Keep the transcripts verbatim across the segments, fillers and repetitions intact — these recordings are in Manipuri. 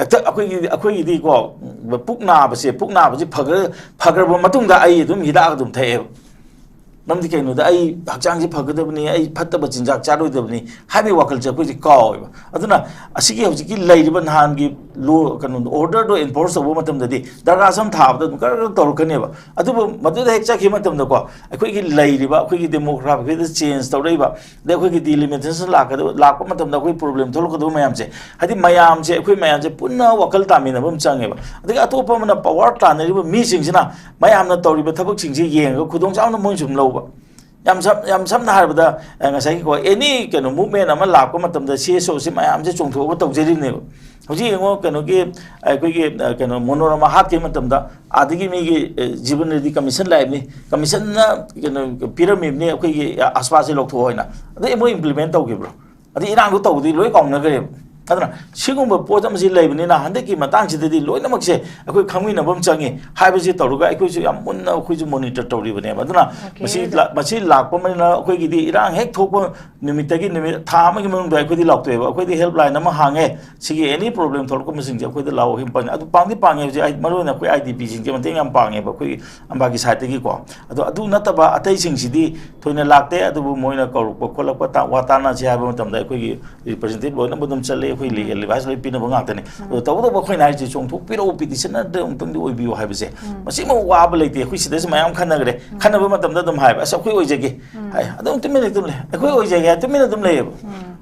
ꯍꯦꯛꯇ ꯑꯩꯈꯣꯏꯒꯤꯗꯤ ꯑꯩꯈꯣꯏꯒꯤꯗꯤꯀꯣ, ꯄꯨꯛ ꯅꯥꯕꯁꯦ ꯄꯨꯛ ꯅꯥꯕꯁꯦ ꯐꯈ꯭ꯔ ꯐꯈ꯭ꯔꯕ ꯃꯇꯨꯡꯗ ꯑꯩ ꯑꯗꯨꯝ ꯍꯤꯗꯥꯛ ꯑꯗꯨꯝ ꯊꯛꯑꯦꯕ꯫ ꯃꯔꯝꯗꯤ ꯀꯩꯅꯣꯗ ꯑꯩ ꯍꯛꯆꯥꯡꯁꯦ ꯐꯒꯗꯕꯅꯤ, ꯑꯩ ꯐꯠꯇꯕ ꯆꯤꯟꯖꯥꯛ ꯆꯥꯔꯣꯏꯗꯕꯅꯤ ꯍꯥꯏꯕꯒꯤ ꯋꯥꯈꯜꯁꯦ ꯑꯩꯈꯣꯏꯁꯦ ꯀꯥꯎꯋꯦꯕ꯫ ꯑꯗꯨꯅ ꯑꯁꯤꯒꯤ ꯍꯧꯖꯤꯛꯀꯤ ꯂꯩꯔꯤꯕ ꯅꯍꯥꯟꯒꯤ ꯂꯣ ꯀꯩꯅꯣꯗꯣ ꯑꯣꯔꯗꯔꯗꯣ ꯑꯦꯟꯐꯣꯔꯁ ꯇꯧꯕ ꯃꯇꯝꯗꯗꯤ ꯗꯔꯀꯥꯔ ꯁꯝ ꯊꯥꯕꯗ ꯑꯗꯨꯝ ꯀꯔ ꯀꯔ ꯇꯧꯔꯛꯀꯅꯦꯕ꯫ ꯑꯗꯨꯕꯨ ꯃꯗꯨꯗ ꯍꯦꯛ ꯆꯠꯈꯤꯕ ꯃꯇꯝꯗꯀꯣ, ꯑꯩꯈꯣꯏꯒꯤ ꯂꯩꯔꯤꯕ ꯑꯩꯈꯣꯏꯒꯤ ꯗꯦꯃꯣꯒ꯭ꯔꯥꯐꯤꯗ ꯆꯦꯟꯖ ꯇꯧꯔꯛꯏꯕ, ꯑꯗꯩ ꯑꯩꯈꯣꯏꯒꯤ ꯗꯤꯂꯤꯃꯤꯇꯦꯁꯟ ꯂꯥꯛꯀꯗꯕ ꯂꯥꯛꯄ ꯃꯇꯝꯗ ꯑꯩꯈꯣꯏ ꯄ꯭ꯔꯣꯕ꯭ꯂꯦꯝ ꯊꯣꯛꯂꯛꯀꯗꯕ ꯃꯌꯥꯝꯁꯦ, ꯍꯥꯏꯗꯤ ꯃꯌꯥꯝꯁꯦ ꯑꯩꯈꯣꯏ ꯃꯌꯥꯝꯁꯦ ꯄꯨꯟꯅ ꯋꯥꯈꯜ ꯇꯥꯃꯤꯟꯅꯕ ꯑꯃ ꯆꯪꯉꯦꯕ꯫ ꯑꯗꯒꯤ ꯑꯇꯣꯞꯄ ꯑꯃꯅ ꯄꯋꯥꯔ ꯇꯥꯟꯅꯔꯤꯕ ꯃꯤꯁꯤꯡꯁꯤꯅ ꯃꯌꯥꯝꯅ ꯇꯧꯔꯤꯕ ꯊꯕꯛꯁꯤꯡꯁꯦ ꯌꯦꯡꯉꯒ ꯈꯨꯗꯣꯡꯆꯥꯕꯅ ꯃꯣꯏꯅ ꯁꯨꯝ ꯂꯧꯕ꯫ ꯌꯥꯝ ꯁꯝ ꯌꯥꯝ ꯁꯝꯅ ꯍꯥꯏꯔꯕꯗ, ꯑ, ꯉꯁꯥꯏꯒꯤꯀꯣ, ꯑꯦꯅꯤ ꯀꯩꯅꯣ ꯃꯨꯞꯃꯦꯟ ꯑꯃ ꯂꯥꯛꯄ ꯃꯇꯝꯗ ꯁꯤ ꯑꯦꯁ ꯑꯣꯁꯤ ꯃꯌꯥꯝꯁꯦ ꯆꯣꯡꯊꯣꯛꯑꯒ ꯇꯧꯖꯔꯤꯕꯅꯦꯕ꯫ ꯍꯧꯖꯤꯛ ꯌꯦꯡꯉꯣ, ꯀꯩꯅꯣꯒꯤ, ꯑꯩꯈꯣꯏꯒꯤ, ꯑ, ꯀꯩꯅꯣ ꯃꯣꯅꯣꯔꯃꯥ ꯍꯥꯠꯈꯤꯕ ꯃꯇꯝꯗ ꯑꯥꯗꯒꯤ ꯃꯤꯒꯤ, ꯑ, ꯖꯤꯕꯟ ꯔꯦꯗꯤ ꯀꯃꯤꯁꯟ ꯂꯥꯛꯏꯕꯅꯤ, ꯀꯃꯤꯁꯟꯅ ꯀꯩꯅꯣ ꯄꯤꯔꯝꯃꯤꯕꯅꯤ ꯑꯩꯈꯣꯏꯒꯤ ꯑꯁꯄꯥꯁꯦ ꯂꯧꯊꯣꯛꯑꯣ ꯍꯥꯏꯅ꯫ ꯑꯗꯩ ꯃꯣꯏ ꯏꯝꯄ꯭ꯂꯤꯃꯦꯟ ꯇꯧꯈꯤꯕ꯭ꯔꯣ? ꯑꯗꯩ ꯏꯔꯥꯡꯗꯣ ꯇꯧꯕꯗꯤ ꯂꯣꯏ ꯀꯥꯎꯅꯈ꯭ꯔꯦꯕ꯫ ꯑꯗꯨꯅ ꯁꯤꯒꯨꯝꯕ ꯄꯣꯠ ꯑꯃꯁꯤ ꯂꯩꯕꯅꯤꯅ ꯍꯟꯗꯛꯀꯤ ꯃꯇꯥꯡꯁꯤꯗꯗꯤ ꯂꯣꯏꯅꯃꯛꯁꯦ ꯑꯩꯈꯣꯏ ꯈꯪꯃꯤꯟꯅꯕ ꯑꯃ ꯆꯪꯉꯤ ꯍꯥꯏꯕꯁꯤ ꯇꯧꯔꯒ ꯑꯩꯈꯣꯏꯁꯨ ꯌꯥꯝ ꯃꯨꯟꯅ ꯑꯩꯈꯣꯏꯁꯨ ꯃꯣꯅꯤꯇꯔ ꯇꯧꯔꯤꯕꯅꯦꯕ꯫ ꯑꯗꯨꯅ Okay, ꯃꯁꯤ ꯑꯗ- ꯂꯥ- ꯃꯁꯤ ꯂꯥꯛꯄ ꯃꯅꯤꯅ ꯑꯩꯈꯣꯏꯒꯤꯗꯤ ꯏꯔꯥꯡ ꯍꯦꯛ ꯊꯣꯛꯄ ꯅꯨꯃꯤꯠꯇꯒꯤ ꯅꯨꯃꯤꯠ ꯊꯥ ꯑꯃꯒꯤ ꯃꯅꯨꯡꯗ ꯑꯩꯈꯣꯏꯗꯤ ꯂꯥꯎꯊꯣꯛꯑꯦꯕ꯫ ꯑꯩꯈꯣꯏꯗꯤ ꯍꯦꯜꯞ ꯂꯥꯏꯟ ꯑꯃ ꯍꯥꯡꯉꯦ, ꯁꯤꯒꯤ ꯑꯦꯅꯤ ꯄ꯭ꯔꯣꯕ꯭ꯂꯦꯝ ꯊꯣꯛꯂꯛꯄꯁꯤꯡꯁꯦ ꯑꯩꯈꯣꯏꯗ ꯂꯥꯛꯑꯣ ꯍꯦꯜꯞ ꯄꯥꯡꯉꯦ꯫ ꯑꯗꯨ ꯄꯥꯡꯗꯤ ꯄꯥꯡꯉꯦ ꯍꯧꯖꯤꯛ ꯑꯩ ꯃꯔꯨꯑꯣꯏꯅ ꯑꯩꯈꯣꯏ ꯑꯥꯏ ꯗꯤ ꯄꯤꯁꯤꯡꯁꯦ ꯃꯇꯦꯡ ꯌꯥꯝ ꯄꯥꯡꯉꯦꯕ ꯑꯩꯈꯣꯏꯒꯤ ꯑꯝꯕꯥꯒꯤ ꯁꯥꯏꯠꯇꯒꯤꯀꯣ꯫ ꯑꯗꯣ ꯑꯗꯨ ꯅꯠꯇꯕ ꯑꯇꯩꯁꯤꯡꯁꯤꯗꯤ ꯊꯣꯏꯅ ꯂꯥꯛꯇꯦ, ꯑꯗꯨꯕꯨ ꯃꯣꯏꯅ ꯀꯧꯔꯛꯄ ꯈꯣꯠꯂꯛꯄ ꯇꯥ- ꯋꯥ ꯇꯥꯅꯁꯤ ꯍꯥꯏꯕ ꯃꯇꯝꯗ ꯑꯩꯈꯣꯏꯒꯤ ꯔꯤꯄ꯭ꯔꯖꯦꯟꯇꯦꯇꯤꯚ ꯂꯣꯏꯅꯃꯛ ꯑꯗꯨꯝ ꯆꯠꯂꯤ, ꯑꯩꯈꯣꯏ ꯂꯤꯒꯦꯜ ꯑꯦꯗꯚꯥꯏꯁ ꯂꯣꯏ ꯄꯤꯅꯕ ꯉꯥꯛꯇꯅꯤ꯫ ꯑꯗꯣ ꯇꯧꯕꯇꯕꯨ ꯑꯩꯈꯣꯏꯅ ꯍꯥꯏꯔꯤꯁꯦ ꯆꯣꯡꯊꯣꯛꯄꯤꯔꯛꯎ, ꯄꯤꯇꯤꯁꯟꯅꯔꯗ ꯑꯃꯨꯛꯇꯪꯗꯤ ꯑꯣꯏꯕꯤꯌꯨ ꯍꯥꯏꯕꯁꯦ, ꯃꯁꯤꯃ ꯋꯥꯕ ꯂꯩꯇꯦ꯫ ꯑꯩꯈꯣꯏ ꯁꯤꯗꯁꯨ ꯃꯌꯥꯝ ꯈꯟꯅꯈ꯭ꯔꯦ, ꯈꯟꯅꯕ ꯃꯇꯝꯗ ꯑꯗꯨꯝ ꯍꯥꯏꯕ, "ꯑꯁ ꯑꯩꯈꯣꯏ ꯑꯣꯏꯖꯒꯦ" ꯍꯥꯏ, ꯑꯗꯨꯝ ꯇꯨꯃꯤꯟꯅ ꯑꯗꯨꯝ ꯂꯩ꯫ "ꯑꯩꯈꯣꯏ ꯑꯣꯏꯖꯒꯦ" ꯍꯥꯏ ꯇꯨꯃꯤꯟꯅ ꯑꯗꯨꯝ ꯂꯩꯌꯦꯕ꯫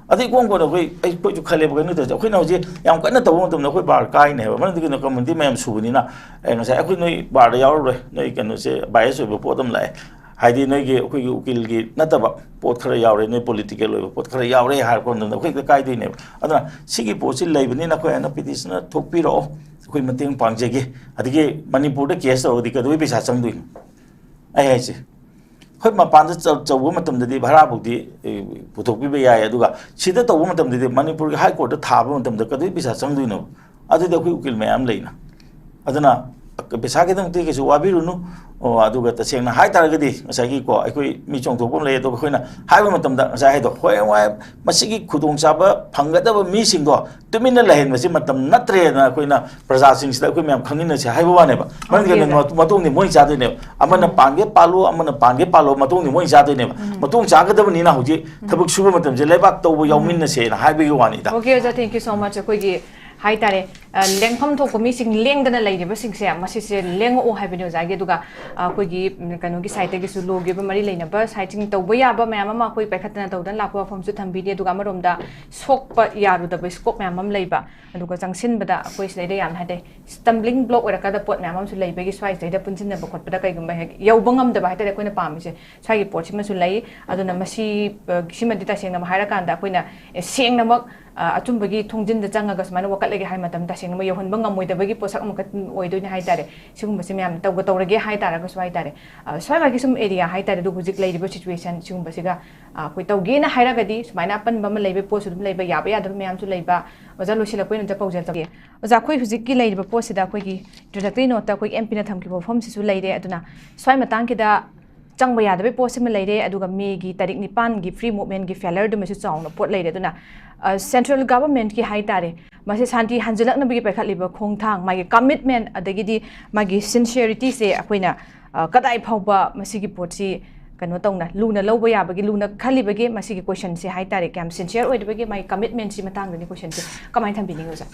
ꯑꯗꯩ ꯏꯀꯣꯟ ꯀꯣꯟꯅ ꯑꯩꯈꯣꯏ ꯑꯩꯈꯣꯏꯁꯨ ꯈꯜꯂꯦꯕ, ꯀꯩꯅꯣ ꯇꯧꯔꯤꯁꯦ, ꯑꯩꯈꯣꯏꯅ ꯍꯧꯖꯤꯛ ꯌꯥꯝ ꯀꯟꯅ ꯇꯧꯕ ꯃꯇꯝꯗ ꯑꯩꯈꯣꯏ ꯕꯥꯔ ꯀꯥꯏꯅꯦꯕ, ꯃꯔꯝꯗꯤ ꯀꯩꯅꯣ, ꯀꯝꯃꯨꯅꯤꯇꯤ ꯃꯌꯥꯝ ꯁꯨꯕꯅꯤꯅ꯫ ꯑꯦ, ꯉꯁꯥꯏ ꯑꯩꯈꯣꯏ ꯅꯣꯏ ꯕꯥꯔꯗ ꯌꯥꯎꯔꯔꯣꯏ, ꯅꯣꯏ ꯀꯩꯅꯣꯁꯦ ꯕꯥꯏꯑꯦꯁ ꯑꯣꯏꯕ ꯄꯣꯠ ꯑꯃ ꯂꯥꯛꯑꯦ, ꯍꯥꯏꯗꯤ ꯅꯣꯏꯒꯤ ꯑꯩꯈꯣꯏꯒꯤ ꯎꯀꯤꯜꯒꯤ ꯅꯠꯇꯕ ꯄꯣꯠ ꯈꯔ ꯌꯥꯎꯔꯦ, ꯅꯣꯏ ꯄꯣꯂꯤꯇꯤꯀꯦꯜ ꯑꯣꯏꯕ ꯄꯣꯠ ꯈꯔ ꯌꯥꯎꯔꯦ ꯍꯥꯏꯔꯛꯄ ꯃꯇꯝꯗ ꯑꯩꯈꯣꯏ ꯍꯦꯛꯇ ꯀꯥꯏꯗꯣꯏꯅꯦꯕ꯫ ꯑꯗꯨꯅ ꯁꯤꯒꯤ ꯄꯣꯠꯁꯤ ꯂꯩꯕꯅꯤꯅ ꯑꯩꯈꯣꯏ ꯍꯥꯏꯅ ꯄꯤꯇꯤꯁꯟꯅꯔ ꯊꯣꯛꯄꯤꯔꯛꯑꯣ, ꯑꯩꯈꯣꯏ ꯃꯇꯦꯡ ꯄꯥꯡꯖꯒꯦ꯫ ꯑꯗꯒꯤ ꯃꯅꯤꯄꯨꯔꯗ ꯀꯦꯁ ꯇꯧꯔꯒꯗꯤ ꯀꯩꯗꯧꯕꯩ ꯄꯩꯁꯥ ꯆꯪꯗꯣꯏꯅꯣ? ꯑꯩ ꯍꯥꯏꯁꯦ, ꯍꯣꯏ, ꯃꯄꯥꯟꯗ ꯆ- ꯇꯧꯕ ꯃꯇꯝꯗꯗꯤ ꯚꯔꯥꯐꯧꯗꯤ, ꯑꯦ, ꯄꯨꯊꯣꯛꯄꯤꯕ ꯌꯥꯏ, ꯑꯗꯨꯒ ꯁꯤꯗ ꯇꯧꯕ ꯃꯇꯝꯗꯗꯤ ꯃꯅꯤꯄꯨꯔꯒꯤ ꯍꯥꯏ ꯀꯣꯔꯠꯇ ꯊꯥꯕ ꯃꯇꯝꯗ ꯀꯩꯗꯧꯕꯩ ꯄꯩꯁꯥ ꯆꯪꯗꯣꯏꯅꯣ? ꯑꯗꯨꯗꯤ ꯑꯩꯈꯣꯏ ꯎꯀꯤꯜ ꯃꯌꯥꯝ ꯂꯩꯅ꯫ ꯑꯗꯨꯅ ꯄꯩꯁꯥ ꯈꯤꯇꯪꯗꯤ ꯀꯩꯁꯨ ꯋꯥꯕꯤꯔꯨꯅꯨ꯫ ꯑꯣ, ꯑꯗꯨꯒ ꯇꯁꯦꯡꯅ ꯍꯥꯏꯇꯥꯔꯒꯗꯤ ꯉꯁꯥꯏꯒꯤꯀꯣ, ꯑꯩꯈꯣꯏ ꯃꯤ ꯆꯣꯡꯊꯣꯛꯄ ꯑꯃ ꯂꯩ, ꯑꯗꯨꯒ ꯑꯩꯈꯣꯏꯅ ꯍꯥꯏꯕ ꯃꯇꯝꯗ ꯉꯁꯥꯏ ꯍꯥꯏꯗꯣ, ꯍꯣꯏ, ꯍꯣꯏ, ꯃꯁꯤꯒꯤ ꯈꯨꯗꯣꯡꯆꯥꯕ ꯐꯪꯒꯗꯕ ꯃꯤꯁꯤꯡꯗꯣ ꯇꯨꯃꯤꯟꯅ ꯂꯩꯍꯟꯕꯁꯤ ꯃꯇꯝ ꯅꯠꯇ꯭ꯔꯦꯅ ꯑꯩꯈꯣꯏꯅ ꯄ꯭ꯔꯖꯥꯁꯤꯡꯁꯤꯗ ꯑꯩꯈꯣꯏ ꯃꯌꯥꯝ ꯈꯪꯃꯤꯟꯅꯁꯦ ꯍꯥꯏꯕ ꯋꯥꯅꯦꯕ꯫ ꯃꯔꯝꯗꯤ Okay, ꯀꯩꯅꯣ? Sir. ꯃꯇꯨꯡꯗꯤ ꯃꯣꯏ ꯆꯥꯗꯣꯏꯅꯦꯕ꯫ ꯑꯃꯅ ꯎꯝ꯫ ꯄꯥꯟꯒꯦ ꯄꯥꯜꯂꯣ, ꯑꯃꯅ ꯄꯥꯟꯒꯦ ꯄꯥꯜꯂꯣ, ꯃꯇꯨꯡꯗꯤ ꯃꯣꯏ ꯆꯥꯗꯣꯏꯅꯦꯕ꯫ ꯎꯝ꯫ ꯃꯇꯨꯡ ꯆꯥꯒꯗꯕꯅꯤꯅ ꯍꯧꯖꯤꯛ ꯎꯝ꯫ ꯊꯕꯛ ꯁꯨꯕ ꯃꯇꯝꯁꯦ ꯂꯩꯕꯥꯛ ꯇꯧꯕ ꯎꯝ꯫ ꯌꯥꯎꯃꯤꯟꯅꯁꯦꯅ ꯍꯥꯏꯕꯒꯤ ꯋꯥꯅꯤꯗ꯫ Okay, ꯑꯣꯖꯥ, thank you so much. ꯑꯩꯈꯣꯏꯒꯤ ꯍꯥꯏꯇꯥꯔꯦ, ꯑ, ꯂꯦꯡꯐꯝ ꯊꯣꯛꯄ ꯃꯤꯁꯤꯡ ꯂꯦꯡꯗꯅ ꯂꯩꯔꯤꯕꯁꯤꯡꯁꯦ, ꯃꯁꯤꯁꯦ ꯂꯦꯡꯉꯛꯑꯣ ꯍꯥꯏꯕꯅꯤ ꯑꯣꯖꯥꯒꯤ꯫ ꯑꯗꯨꯒ, ꯑ, ꯑꯩꯈꯣꯏꯒꯤ, ꯎꯝ, ꯀꯩꯅꯣꯒꯤ side ꯇꯒꯤꯁꯨ, law ꯒꯤ ꯑꯣꯏꯕ ꯃꯔꯤ ꯂꯩꯅꯕ side ꯁꯤꯡ ꯇꯧꯕ ꯌꯥꯕ ꯃꯌꯥꯝ ꯑꯃ ꯑꯩꯈꯣꯏ ꯄꯥꯏꯈꯠꯇꯅ ꯇꯧꯗꯅ ꯂꯥꯛꯄ ꯋꯥꯐꯝꯁꯨ ꯊꯝꯕꯤꯔꯤ꯫ ꯑꯗꯨꯒ ꯑꯃꯔꯣꯝꯗ ꯁꯣꯛꯄ ꯌꯥꯔꯨꯗꯕ scope ꯃꯌꯥꯝ ꯑꯃ ꯂꯩꯕ, ꯑꯗꯨꯒ ꯆꯪꯁꯤꯟꯕꯗ ꯑꯩꯈꯣꯏ ꯁꯤꯗꯩꯗ ꯌꯥꯝꯅ ꯍꯥꯏꯗꯤ stumbling block ꯑꯣꯏꯔꯛꯀꯗꯕ ꯄꯣꯠ ꯃꯌꯥꯝ ꯑꯃꯁꯨ ꯂꯩꯕꯒꯤ, ꯁ꯭ꯋꯥꯏꯁꯤꯗꯩꯗ ꯄꯨꯟꯁꯤꯟꯅꯕ ꯈꯣꯠꯄꯗ ꯀꯩꯒꯨꯝꯕ ꯍꯦꯛ ꯌꯧꯕ ꯉꯝꯗꯕ ꯍꯥꯏꯇꯥꯔꯦ, ꯑꯩꯈꯣꯏꯅ ꯄꯥꯝꯃꯤꯁꯦ ꯁ꯭ꯋꯥꯏꯒꯤ ꯄꯣꯠꯁꯤꯃꯁꯨ ꯂꯩ꯫ ꯑꯗꯨꯅ ꯃꯁꯤ, ꯑ, ꯁꯤꯃꯗꯤ ꯇꯁꯦꯡꯅꯃꯛ ꯍꯥꯏꯔꯀꯥꯟꯗ ꯑꯩꯈꯣꯏꯅ, ꯑꯦ, ꯁꯦꯡꯅꯃꯛ, ꯑ, ꯑꯆꯨꯝꯕꯒꯤ ꯊꯣꯡꯖꯤꯟꯗ ꯆꯪꯉꯒ ꯁꯨꯃꯥꯏꯅ ꯋꯥꯀꯠꯂꯒꯦ ꯍꯥꯏꯕ ꯃꯇꯝꯗ ꯇꯁꯦꯡꯅꯃꯛ ꯌꯧꯍꯟꯕ ꯉꯝꯃꯣꯏꯗꯕꯒꯤ ꯄꯣꯠꯁꯛ ꯑꯃꯈꯛ ꯑꯣꯏꯗꯣꯏꯅꯦ ꯍꯥꯏꯇꯥꯔꯦ꯫ ꯁꯤꯒꯨꯝꯕꯁꯦ ꯃꯌꯥꯝ ꯇꯧꯒ-, ꯇꯧꯔꯒꯦ ꯍꯥꯏꯇꯥꯔꯒꯁꯨ ꯍꯥꯏꯇꯥꯔꯦ, ꯑ, ꯁ꯭ꯋꯥꯏ ꯋꯥꯏꯒꯤ ꯁꯨꯝ area ꯍꯥꯏꯇꯥꯔꯦ, ꯑꯗꯨ ꯍꯧꯖꯤꯛ ꯂꯩꯔꯤꯕ situation ꯁꯤꯒꯨꯝꯕꯁꯤꯒ, ꯑ, ꯑꯩꯈꯣꯏ ꯇꯧꯒꯦꯅ ꯍꯥꯏꯔꯒꯗꯤ ꯁꯨꯃꯥꯏꯅ ꯑꯄꯟꯕ ꯑꯃ ꯂꯩꯕ ꯄꯣꯠꯁꯨ ꯑꯗꯨꯝ ꯂꯩꯕ, ꯌꯥꯕ ꯌꯥꯗꯕ ꯃꯌꯥꯝꯁꯨ ꯂꯩꯕ꯫ ꯑꯣꯖꯥ, ꯂꯣꯏꯁꯤꯜꯂꯛꯄ ꯑꯣꯏꯅ ꯑꯝꯇ ꯄꯥꯎꯖꯦꯜ ꯇꯧꯒꯦ꯫ ꯑꯣꯖꯥ, ꯑꯩꯈꯣꯏ ꯍꯧꯖꯤꯛꯀꯤ ꯂꯩꯔꯤꯕ ꯄꯣꯠꯁꯤꯗ ꯑꯩꯈꯣꯏꯒꯤ introductory note ꯇ ꯑꯩꯈꯣꯏꯒꯤ M P ꯅ ꯊꯝꯈꯤꯕ ꯋꯥꯐꯝꯁꯤꯁꯨ ꯂꯩꯔꯦ꯫ ꯑꯗꯨꯅ ꯁ꯭ꯋꯥꯏ ꯃꯇꯥꯡꯁꯤꯗ ꯆꯪꯕ ꯌꯥꯗꯕꯒꯤ ꯄꯣꯠꯁꯤꯃ ꯂꯩꯔꯦ, ꯑꯗꯨꯒ May ꯒꯤ ꯇꯥꯔꯤꯛ ꯅꯤꯄꯥꯟꯒꯤ free movement ꯀꯤ failure ꯗꯨꯃꯁꯨ ꯆꯥꯎꯅ ꯄꯣꯠ ꯂꯩꯔꯦ꯫ ꯑꯗꯨꯅ, ꯑ, central government ꯀꯤ ꯍꯥꯏꯇꯥꯔꯦ, ꯃꯁꯤ ꯁꯥꯟꯇꯤ ꯍꯟꯖꯤꯜꯂꯛꯅꯕꯒꯤ ꯄꯥꯏꯈꯠꯂꯤꯕ ꯈꯣꯡꯊꯥꯡ, ꯃꯥꯒꯤ commitment, ꯑꯗꯒꯤꯗꯤ ꯃꯥꯒꯤ sincerity ꯁꯦ ꯑꯩꯈꯣꯏꯅ, ꯑ, ꯀꯗꯥꯏ ꯐꯥꯎꯕ ꯃꯁꯤꯒꯤ ꯄꯣꯠꯁꯤ ꯀꯩꯅꯣ ꯇꯧꯅ, ꯂꯨꯅ ꯂꯧꯕ ꯌꯥꯕꯒꯦ, ꯂꯨꯅ ꯈꯜꯂꯤꯕꯒꯦ, ꯃꯁꯤꯒꯤ question ꯁꯦ ꯍꯥꯏꯇꯥꯔꯦ, ꯀꯌꯥꯝ sincere ꯑꯣꯏꯔꯤꯕꯒꯦ, ꯃꯥꯒꯤ commitment ꯁꯤ ꯃꯇꯥꯡꯗꯅꯤ question ꯁꯦ꯫ ꯀꯃꯥꯏꯅ ꯊꯝꯕꯤꯅꯤꯡꯉꯤ, ꯑꯣꯖꯥ?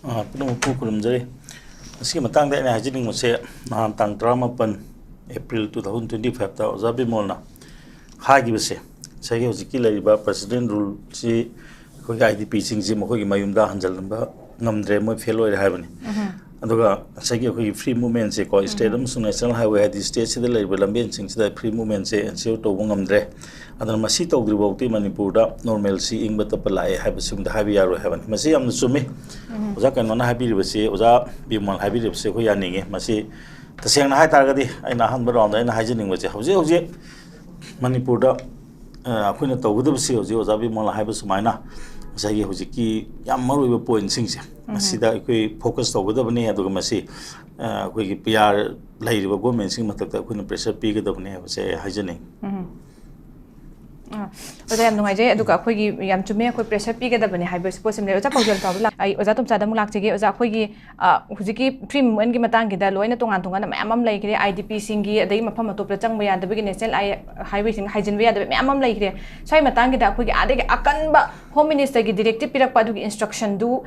ꯑ, ꯄꯨꯝꯅꯃꯛꯄꯨ ꯈꯨꯔꯨꯝꯖꯔꯤ꯫ ꯃꯁꯤꯒꯤ ꯃꯇꯥꯡꯗ ꯑꯩꯅ ꯍꯥꯏꯖꯅꯤꯡꯕꯁꯦ, ꯅꯍꯥꯟ ꯇꯥꯡ ꯇꯔꯥꯃꯥꯄꯟ April two thousand twenty five ꯇ ꯑꯣꯖꯥ ꯕꯤꯃꯣꯜꯅ ꯍꯥꯏꯈꯤꯕꯁꯦ, ꯉꯁꯥꯏꯒꯤ ꯍꯧꯖꯤꯛꯀꯤ ꯂꯩꯔꯤꯕ President Rule ꯁꯤ ꯑꯩꯈꯣꯏꯒꯤ I D P ꯁꯤꯡꯁꯤ ꯃꯈꯣꯏꯒꯤ ꯃꯌꯨꯝꯗ ꯍꯟꯖꯤꯜꯍꯟꯕ ꯉꯝꯗ꯭ꯔꯦ, ꯃꯣꯏ fail ꯑꯣꯏꯔꯦ ꯍꯥꯏꯕꯅꯤ꯫ ꯎꯝ꯫ ꯑꯗꯨꯒ ꯉꯁꯥꯏꯒꯤ ꯑꯩꯈꯣꯏꯒꯤ free movement ꯁꯦꯀꯣ, state ꯎꯝ꯫ ꯑꯃꯁꯨꯡ national highway, ꯍꯥꯏꯗꯤ state ꯁꯤꯗ ꯂꯩꯔꯤꯕ ꯂꯝꯕꯦꯟꯁꯤꯡꯁꯤꯗ free movement ꯁꯦ ensure ꯇꯧꯕ ꯉꯝꯗ꯭ꯔꯦ꯫ ꯑꯗꯨꯅ ꯃꯁꯤ ꯇꯧꯗ꯭ꯔꯤ ꯐꯥꯎꯗꯤ ꯃꯅꯤꯄꯨꯔꯗ normalcy, ꯏꯪꯕ ꯇꯞꯄ ꯂꯥꯛꯑꯦ ꯍꯥꯏꯕꯁꯤꯃꯗꯤ ꯍꯥꯏꯕ ꯌꯥꯔꯣꯏ ꯍꯥꯏꯕꯅꯤ꯫ ꯃꯁꯤ ꯌꯥꯝꯅ ꯆꯨꯝꯃꯤ꯫ ꯎꯝ꯫ ꯑꯣꯖꯥ ꯀꯩꯅꯣꯅ ꯍꯥꯏꯕꯤꯔꯤꯕꯁꯤ, ꯑꯣꯖꯥ ꯕꯤꯃꯣꯜ ꯍꯥꯏꯕꯤꯔꯤꯕꯁꯤ ꯑꯩꯈꯣꯏ ꯌꯥꯅꯤꯡꯉꯤ꯫ ꯃꯁꯤ ꯇꯁꯦꯡꯅ ꯍꯥꯏꯇꯥꯔꯒꯗꯤ ꯑꯩꯅ ꯑꯍꯥꯟꯕ round ꯗ ꯑꯩꯅ ꯍꯥꯏꯖꯅꯤꯡꯕꯁꯦ, ꯍꯧꯖꯤꯛ ꯍꯧꯖꯤꯛ ꯃꯅꯤꯄꯨꯔꯗ, ꯑ, ꯑꯩꯈꯣꯏꯅ ꯇꯧꯒꯗꯕꯁꯤ ꯍꯧꯖꯤꯛ ꯑꯣꯖꯥ ꯕꯤꯃꯣꯜꯅ ꯍꯥꯏꯕ ꯁꯨꯃꯥꯏꯅ ꯉꯁꯥꯏꯒꯤ ꯍꯧꯖꯤꯛꯀꯤ ꯌꯥꯝ ꯃꯔꯨꯑꯣꯏꯕ ꯄꯣꯏꯟꯁꯤꯡꯁꯦ ꯃꯁꯤꯗ ꯑꯩꯈꯣꯏ ꯐꯣꯀꯁ ꯇꯧꯒꯗꯕꯅꯤ꯫ ꯑꯗꯨꯒ ꯃꯁꯤ ꯑ, ꯑꯩꯈꯣꯏꯒꯤ ꯄꯤ ꯑꯥꯔ ꯂꯩꯔꯤꯕ ꯒꯣꯔꯃꯦꯟꯁꯤꯡꯒꯤ ꯃꯊꯛꯇ ꯑꯩꯈꯣꯏꯅ ꯄ꯭ꯔꯦꯁꯔ ꯄꯤꯒꯗꯕꯅꯤ ꯍꯥꯏꯕꯁꯦ ꯑꯩ ꯍꯥꯏꯖꯅꯤꯡꯉꯤ꯫ ꯑꯣꯖꯥ, ꯌꯥꯝ ꯅꯨꯡꯉꯥꯏꯖꯩ꯫ ꯑꯗꯨꯒ ꯑꯩꯈꯣꯏꯒꯤ ꯌꯥꯝ ꯆꯨꯝꯃꯦ, ꯑꯩꯈꯣꯏ ꯄ꯭ꯔꯦꯁꯔ ꯄꯤꯒꯗꯕꯅꯤ ꯍꯥꯏꯕ ꯄꯣꯠꯁꯤꯃ ꯂꯩꯔꯦ꯫ ꯑꯣꯖꯥ ꯄꯥꯎꯖꯦꯜ ꯇꯥꯎꯗ ꯂꯥꯛ-, ꯑꯩ ꯑꯣꯖꯥ ꯇꯣꯝꯆꯥꯗ ꯑꯃꯨꯛ ꯂꯥꯛꯆꯒꯦ꯫ ꯑꯣꯖꯥ, ꯑꯩꯈꯣꯏꯒꯤ ꯑ, ꯍꯧꯖꯤꯛꯀꯤ ꯐ꯭ꯔꯤ ꯃꯨꯞꯃꯦꯟꯒꯤ ꯃꯇꯥꯡꯒꯤꯗ ꯂꯣꯏꯅ ꯇꯣꯉꯥꯟ ꯇꯣꯉꯥꯟꯅ ꯃꯌꯥꯝ ꯑꯃ ꯂꯩꯈ꯭ꯔꯦ, ꯑꯥꯏ ꯗꯤ ꯄꯤꯁꯤꯡꯒꯤ, ꯑꯗꯒꯤ ꯃꯐꯝ ꯑꯇꯣꯞꯄꯗ ꯆꯪꯕ ꯌꯥꯗꯕꯒꯤ ꯅꯦꯁꯅꯦꯜ ꯍꯥꯏꯋꯦꯁꯤꯡ ꯍꯥꯏꯖꯤꯟꯕ ꯌꯥꯗꯕ ꯃꯌꯥꯝ ꯑꯃ ꯂꯩꯈ꯭ꯔꯦ꯫ ꯁ꯭ꯋꯥꯏ ꯃꯇꯥꯡꯒꯤꯗ ꯑꯩꯈꯣꯏꯒꯤ ꯑꯥꯗꯒꯤ ꯑꯀꯟꯕ ꯍꯣꯝ ꯃꯤꯅꯤꯁꯇꯔꯒꯤ ꯗꯤꯔꯦꯛꯇꯤꯞ ꯄꯤꯔꯛꯄ ꯑꯗꯨꯒꯤ ꯏꯟꯁꯇ꯭ꯔꯛꯁꯟꯗꯨ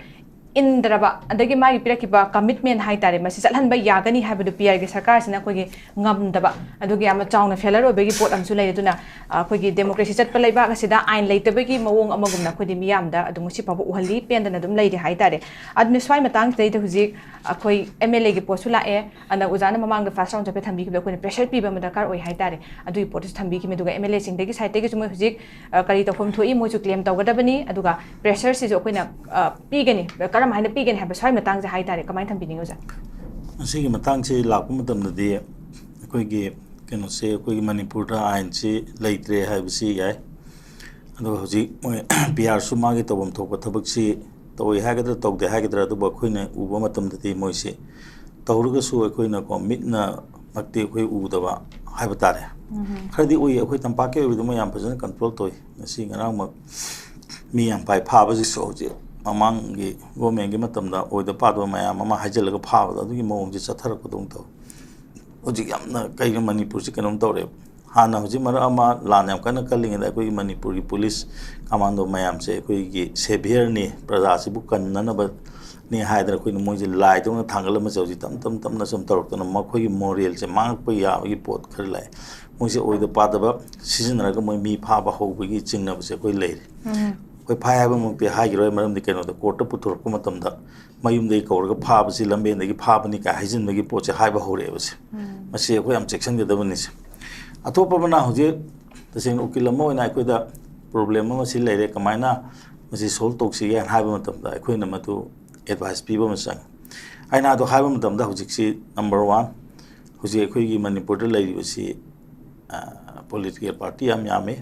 ꯏꯟꯗ꯭ꯔꯕ, ꯑꯗꯒꯤ ꯃꯥꯒꯤ ꯄꯤꯔꯛꯈꯤꯕ ꯀꯃꯤꯠꯃꯦꯟ ꯍꯥꯏꯇꯥꯔꯦ, ꯃꯁꯤ ꯆꯠꯍꯟꯕ ꯌꯥꯒꯅꯤ ꯍꯥꯏꯕꯗꯨ ꯄꯤ ꯑꯥꯔꯒꯤ ꯁꯔꯀꯥꯔꯁꯤꯅ ꯑꯩꯈꯣꯏꯒꯤ ꯉꯝꯗꯕ, ꯑꯗꯨꯒꯤ ꯌꯥꯝꯅ ꯆꯥꯎꯅ ꯐꯦꯂꯔ ꯑꯣꯏꯕꯒꯤ ꯄꯣꯠ ꯑꯃꯁꯨ ꯂꯩ꯫ ꯑꯗꯨꯅ ꯑꯩꯈꯣꯏꯒꯤ ꯗꯦꯃꯣꯀ꯭ꯔꯦꯁꯤ ꯆꯠꯄ ꯂꯩꯕꯥꯛ ꯑꯁꯤꯗ ꯑꯥꯏꯟ ꯂꯩꯇꯕꯒꯤ ꯃꯑꯣꯡ ꯑꯃꯒꯨꯝꯅ ꯑꯩꯈꯣꯏꯗꯤ ꯃꯤꯌꯥꯝꯗ ꯑꯗꯨꯝ ꯉꯁꯤ ꯐꯥꯎꯕ ꯎꯍꯜꯂꯤ, ꯄꯦꯟꯗꯅ ꯑꯗꯨꯝ ꯂꯩꯔꯤ ꯍꯥꯏꯇꯥꯔꯦ꯫ ꯑꯗꯨꯅ ꯁ꯭ꯋꯥꯏ ꯃꯇꯥꯡꯁꯤꯗꯩꯗ ꯍꯧꯖꯤꯛ ꯑꯩꯈꯣꯏ ꯑꯦꯝ ꯑꯦꯜ ꯑꯦꯒꯤ ꯄꯣꯠꯁꯨ ꯂꯥꯛꯑꯦ, ꯑꯗ ꯑꯣꯖꯥꯅ ꯃꯃꯥꯡꯗ ꯐꯥꯔꯁ ꯔꯥꯎꯟ ꯆꯠꯄ ꯊꯝꯕꯤꯈꯤꯕꯗ ꯑꯩꯈꯣꯏꯅ ꯄ꯭ꯔꯦꯁꯔ ꯄꯤꯕ ꯑꯃ ꯗꯔꯀꯥꯔ ꯑꯣꯏ ꯍꯥꯏꯇꯥꯔꯦ꯫ ꯑꯗꯨꯒꯤ ꯄꯣꯠꯇꯨꯁꯨ ꯊꯝꯕꯤꯈꯤꯕꯅꯤ꯫ ꯑꯗꯨꯒ ꯑꯦꯝ ꯑꯦꯜ ꯑꯦꯁꯤꯡꯗꯒꯤ ꯁꯥꯏꯠꯇꯒꯤꯁꯨ ꯃꯣꯏ ꯍꯧꯖꯤꯛ ꯑ, ꯀꯔꯤ ꯇꯧꯐꯝ ꯊꯣꯛꯏ, ꯃꯣꯏꯁꯨ ꯀ꯭ꯂꯦꯝ ꯇꯧꯒꯗꯕꯅꯤ꯫ ꯑꯗꯨꯒ ꯄ꯭ꯔꯦꯁꯔꯁꯤꯁꯨ ꯑꯩꯈꯣꯏꯅ ꯑ, ꯄꯤꯒꯅꯤ, ꯀꯔꯝ ꯍꯥꯏꯅ ꯄꯤꯒꯅꯤ ꯍꯥꯏꯕ ꯁ꯭ꯋꯥꯏ ꯃꯇꯥꯡꯁꯦ ꯍꯥꯏꯇꯥꯔꯦ, ꯀꯃꯥꯏꯅ ꯊꯝꯕꯤꯅꯤꯡꯉꯤ ꯑꯣꯖꯥ? ꯃꯁꯤꯒꯤ ꯃꯇꯥꯡꯁꯤ ꯂꯥꯛꯄ ꯃꯇꯝꯗꯗꯤ ꯑꯩꯈꯣꯏꯒꯤ ꯀꯩꯅꯣꯁꯦ, ꯑꯩꯈꯣꯏꯒꯤ ꯃꯅꯤꯄꯨꯔꯗ ꯑꯥꯏꯟꯁꯤ ꯂꯩꯇ꯭ꯔꯦ ꯍꯥꯏꯕꯁꯤ ꯌꯥꯏ꯫ ꯑꯗꯨꯒ ꯍꯧꯖꯤꯛ ꯃꯣꯏ ꯄꯤ ꯑꯥꯔꯁꯨ ꯃꯥꯒꯤ ꯇꯧꯐꯝ ꯊꯣꯛꯄ ꯊꯕꯛꯁꯤ ꯇꯧꯏ ꯍꯥꯏꯒꯗ꯭ꯔꯥ ꯇꯧꯗꯦ ꯍꯥꯏꯒꯗ꯭ꯔꯥ, ꯑꯗꯨꯕꯨ ꯑꯩꯈꯣꯏꯅ ꯎꯕ ꯃꯇꯝꯗꯗꯤ ꯃꯣꯏꯁꯤ ꯇꯧꯔꯒꯁꯨ ꯑꯩꯈꯣꯏꯅꯀꯣ ꯃꯤꯠꯅꯃꯛꯇꯤ ꯑꯩꯈꯣꯏ ꯎꯗꯕ ꯍꯥꯏꯕ ꯇꯥꯔꯦ꯫ ꯈꯔꯗꯤ ꯎꯏ, ꯑꯩꯈꯣꯏ ꯇꯝꯄꯥꯛꯀꯤ ꯑꯣꯏꯕꯗꯤ ꯃꯣꯏ ꯌꯥꯝ ꯐꯖꯅ ꯀꯟꯇ꯭ꯔꯣꯜ ꯇꯧꯏ꯫ ꯉꯁꯤ ꯉꯔꯥꯡꯃꯛ ꯃꯤ ꯌꯥꯝ ꯄꯥꯏ ꯐꯥꯕꯁꯤꯁꯨ ꯍꯧꯖꯤꯛ ꯃꯃꯥꯡꯒꯤ ꯒꯣꯔꯃꯦꯟꯒꯤ ꯃꯇꯝꯗ ꯑꯣꯏꯗ ꯄꯥꯗꯕ ꯃꯌꯥꯝ ꯑꯃ ꯍꯥꯏꯖꯤꯜꯂꯒ ꯐꯥꯕꯗꯣ, ꯑꯗꯨꯒꯤ ꯃꯑꯣꯡꯁꯦ ꯆꯠꯊꯔꯛꯄꯗꯧꯅ ꯇꯧꯏ꯫ ꯍꯧꯖꯤꯛ ꯌꯥꯝꯅ ꯀꯩꯅꯣ ꯃꯅꯤꯄꯨꯔꯁꯤ ꯀꯩꯅꯣꯝ ꯇꯧꯔꯦꯕ꯫ ꯍꯥꯟꯅ ꯍꯧꯖꯤꯛ ꯃꯔꯛ ꯑꯃ ꯂꯥꯟ ꯌꯥꯝ ꯀꯟꯅ ꯀꯜꯂꯤꯉꯩꯗ ꯑꯩꯈꯣꯏꯒꯤ ꯃꯅꯤꯄꯨꯔꯒꯤ ꯄꯨꯂꯤꯁ ꯀꯃꯥꯟꯗꯣ ꯃꯌꯥꯝꯁꯦ ꯑꯩꯈꯣꯏꯒꯤ ꯁꯦꯚꯤꯌꯔꯅꯤ, ꯄ꯭ꯔꯖꯥꯁꯤꯕꯨ ꯀꯟꯅꯅꯕꯅꯤ ꯍꯥꯏꯗꯅ ꯑꯩꯈꯣꯏꯅ ꯃꯣꯏꯁꯦ ꯂꯥꯏꯗꯧꯅ ꯊꯥꯡꯒꯠꯂꯝꯕꯁꯦ ꯍꯧꯖꯤꯛ ꯇꯞ ꯇꯞ ꯇꯞꯅ ꯁꯨꯝ ꯇꯧꯔꯛꯇꯅ ꯃꯈꯣꯏꯒꯤ ꯃꯣꯔꯦꯜꯁꯦ ꯃꯥꯡꯉꯛꯄ ꯌꯥꯕꯒꯤ ꯄꯣꯠ ꯈꯔ ꯂꯥꯛꯑꯦ꯫ ꯃꯣꯏꯁꯦ ꯑꯣꯏꯗ ꯄꯥꯗꯕ ꯁꯤꯖꯤꯟꯅꯔꯒ ꯃꯣꯏ ꯃꯤ ꯐꯥꯕ ꯍꯧꯕꯒꯤ ꯆꯤꯡꯅꯕꯁꯦ ꯑꯩꯈꯣꯏ ꯂꯩꯔꯦ꯫ ꯑꯩꯈꯣꯏ ꯐꯥꯏ ꯍꯥꯏꯕꯃꯛꯇꯤ ꯍꯥꯏꯈꯤꯔꯣꯏ, ꯃꯔꯝꯗꯤ ꯀꯩꯅꯣꯗ ꯀꯣꯔꯠꯇ ꯄꯨꯊꯣꯔꯛꯄ ꯃꯇꯝꯗ ꯃꯌꯨꯝꯗꯒꯤ ꯀꯧꯔꯒ ꯐꯥꯕꯁꯤ ꯂꯝꯕꯦꯟꯗꯒꯤ ꯐꯥꯕꯅꯤ ꯀꯥꯏ ꯍꯥꯏꯖꯤꯟꯕꯒꯤ ꯄꯣꯠꯁꯦ ꯍꯥꯏꯕ ꯍꯧꯔꯛꯑꯦꯕꯁꯦ꯫ ꯃꯁꯤ ꯑꯩꯈꯣꯏ ꯌꯥꯝ ꯆꯦꯛꯁꯤꯟꯒꯗꯕꯅꯤꯁꯦ꯫ ꯑꯇꯣꯞꯄ ꯑꯃꯅ ꯍꯧꯖꯤꯛ ꯇꯁꯦꯡꯅ ꯎꯀꯤꯜ ꯑꯃ ꯑꯣꯏꯅ ꯑꯩꯈꯣꯏꯗ ꯄ꯭ꯔꯣꯕ꯭ꯂꯦꯝ ꯑꯃ ꯁꯤ ꯂꯩꯔꯦ, ꯀꯃꯥꯏꯅ ꯃꯁꯤ ꯁꯣꯜꯕ ꯇꯧꯁꯤꯒꯦ ꯍꯥꯏꯅ ꯍꯥꯏꯕ ꯃꯇꯝꯗ ꯑꯩꯈꯣꯏꯅ ꯃꯗꯨ ꯑꯦꯗꯚꯥꯏꯁ ꯄꯤꯕ ꯑꯃ ꯆꯪꯉꯤ꯫ ꯑꯩꯅ ꯑꯗꯨ ꯍꯥꯏꯕ ꯃꯇꯝꯗ ꯍꯧꯖꯤꯛꯁꯤ ꯅꯝꯕꯔ ꯋꯥꯟ, ꯍꯧꯖꯤꯛ ꯑꯩꯈꯣꯏꯒꯤ ꯃꯅꯤꯄꯨꯔꯗ ꯂꯩꯔꯤꯕꯁꯤ ꯄꯣꯂꯤꯇꯤꯀꯦꯜ ꯄꯥꯔꯇꯤ ꯌꯥꯝ ꯌꯥꯝꯃꯤ,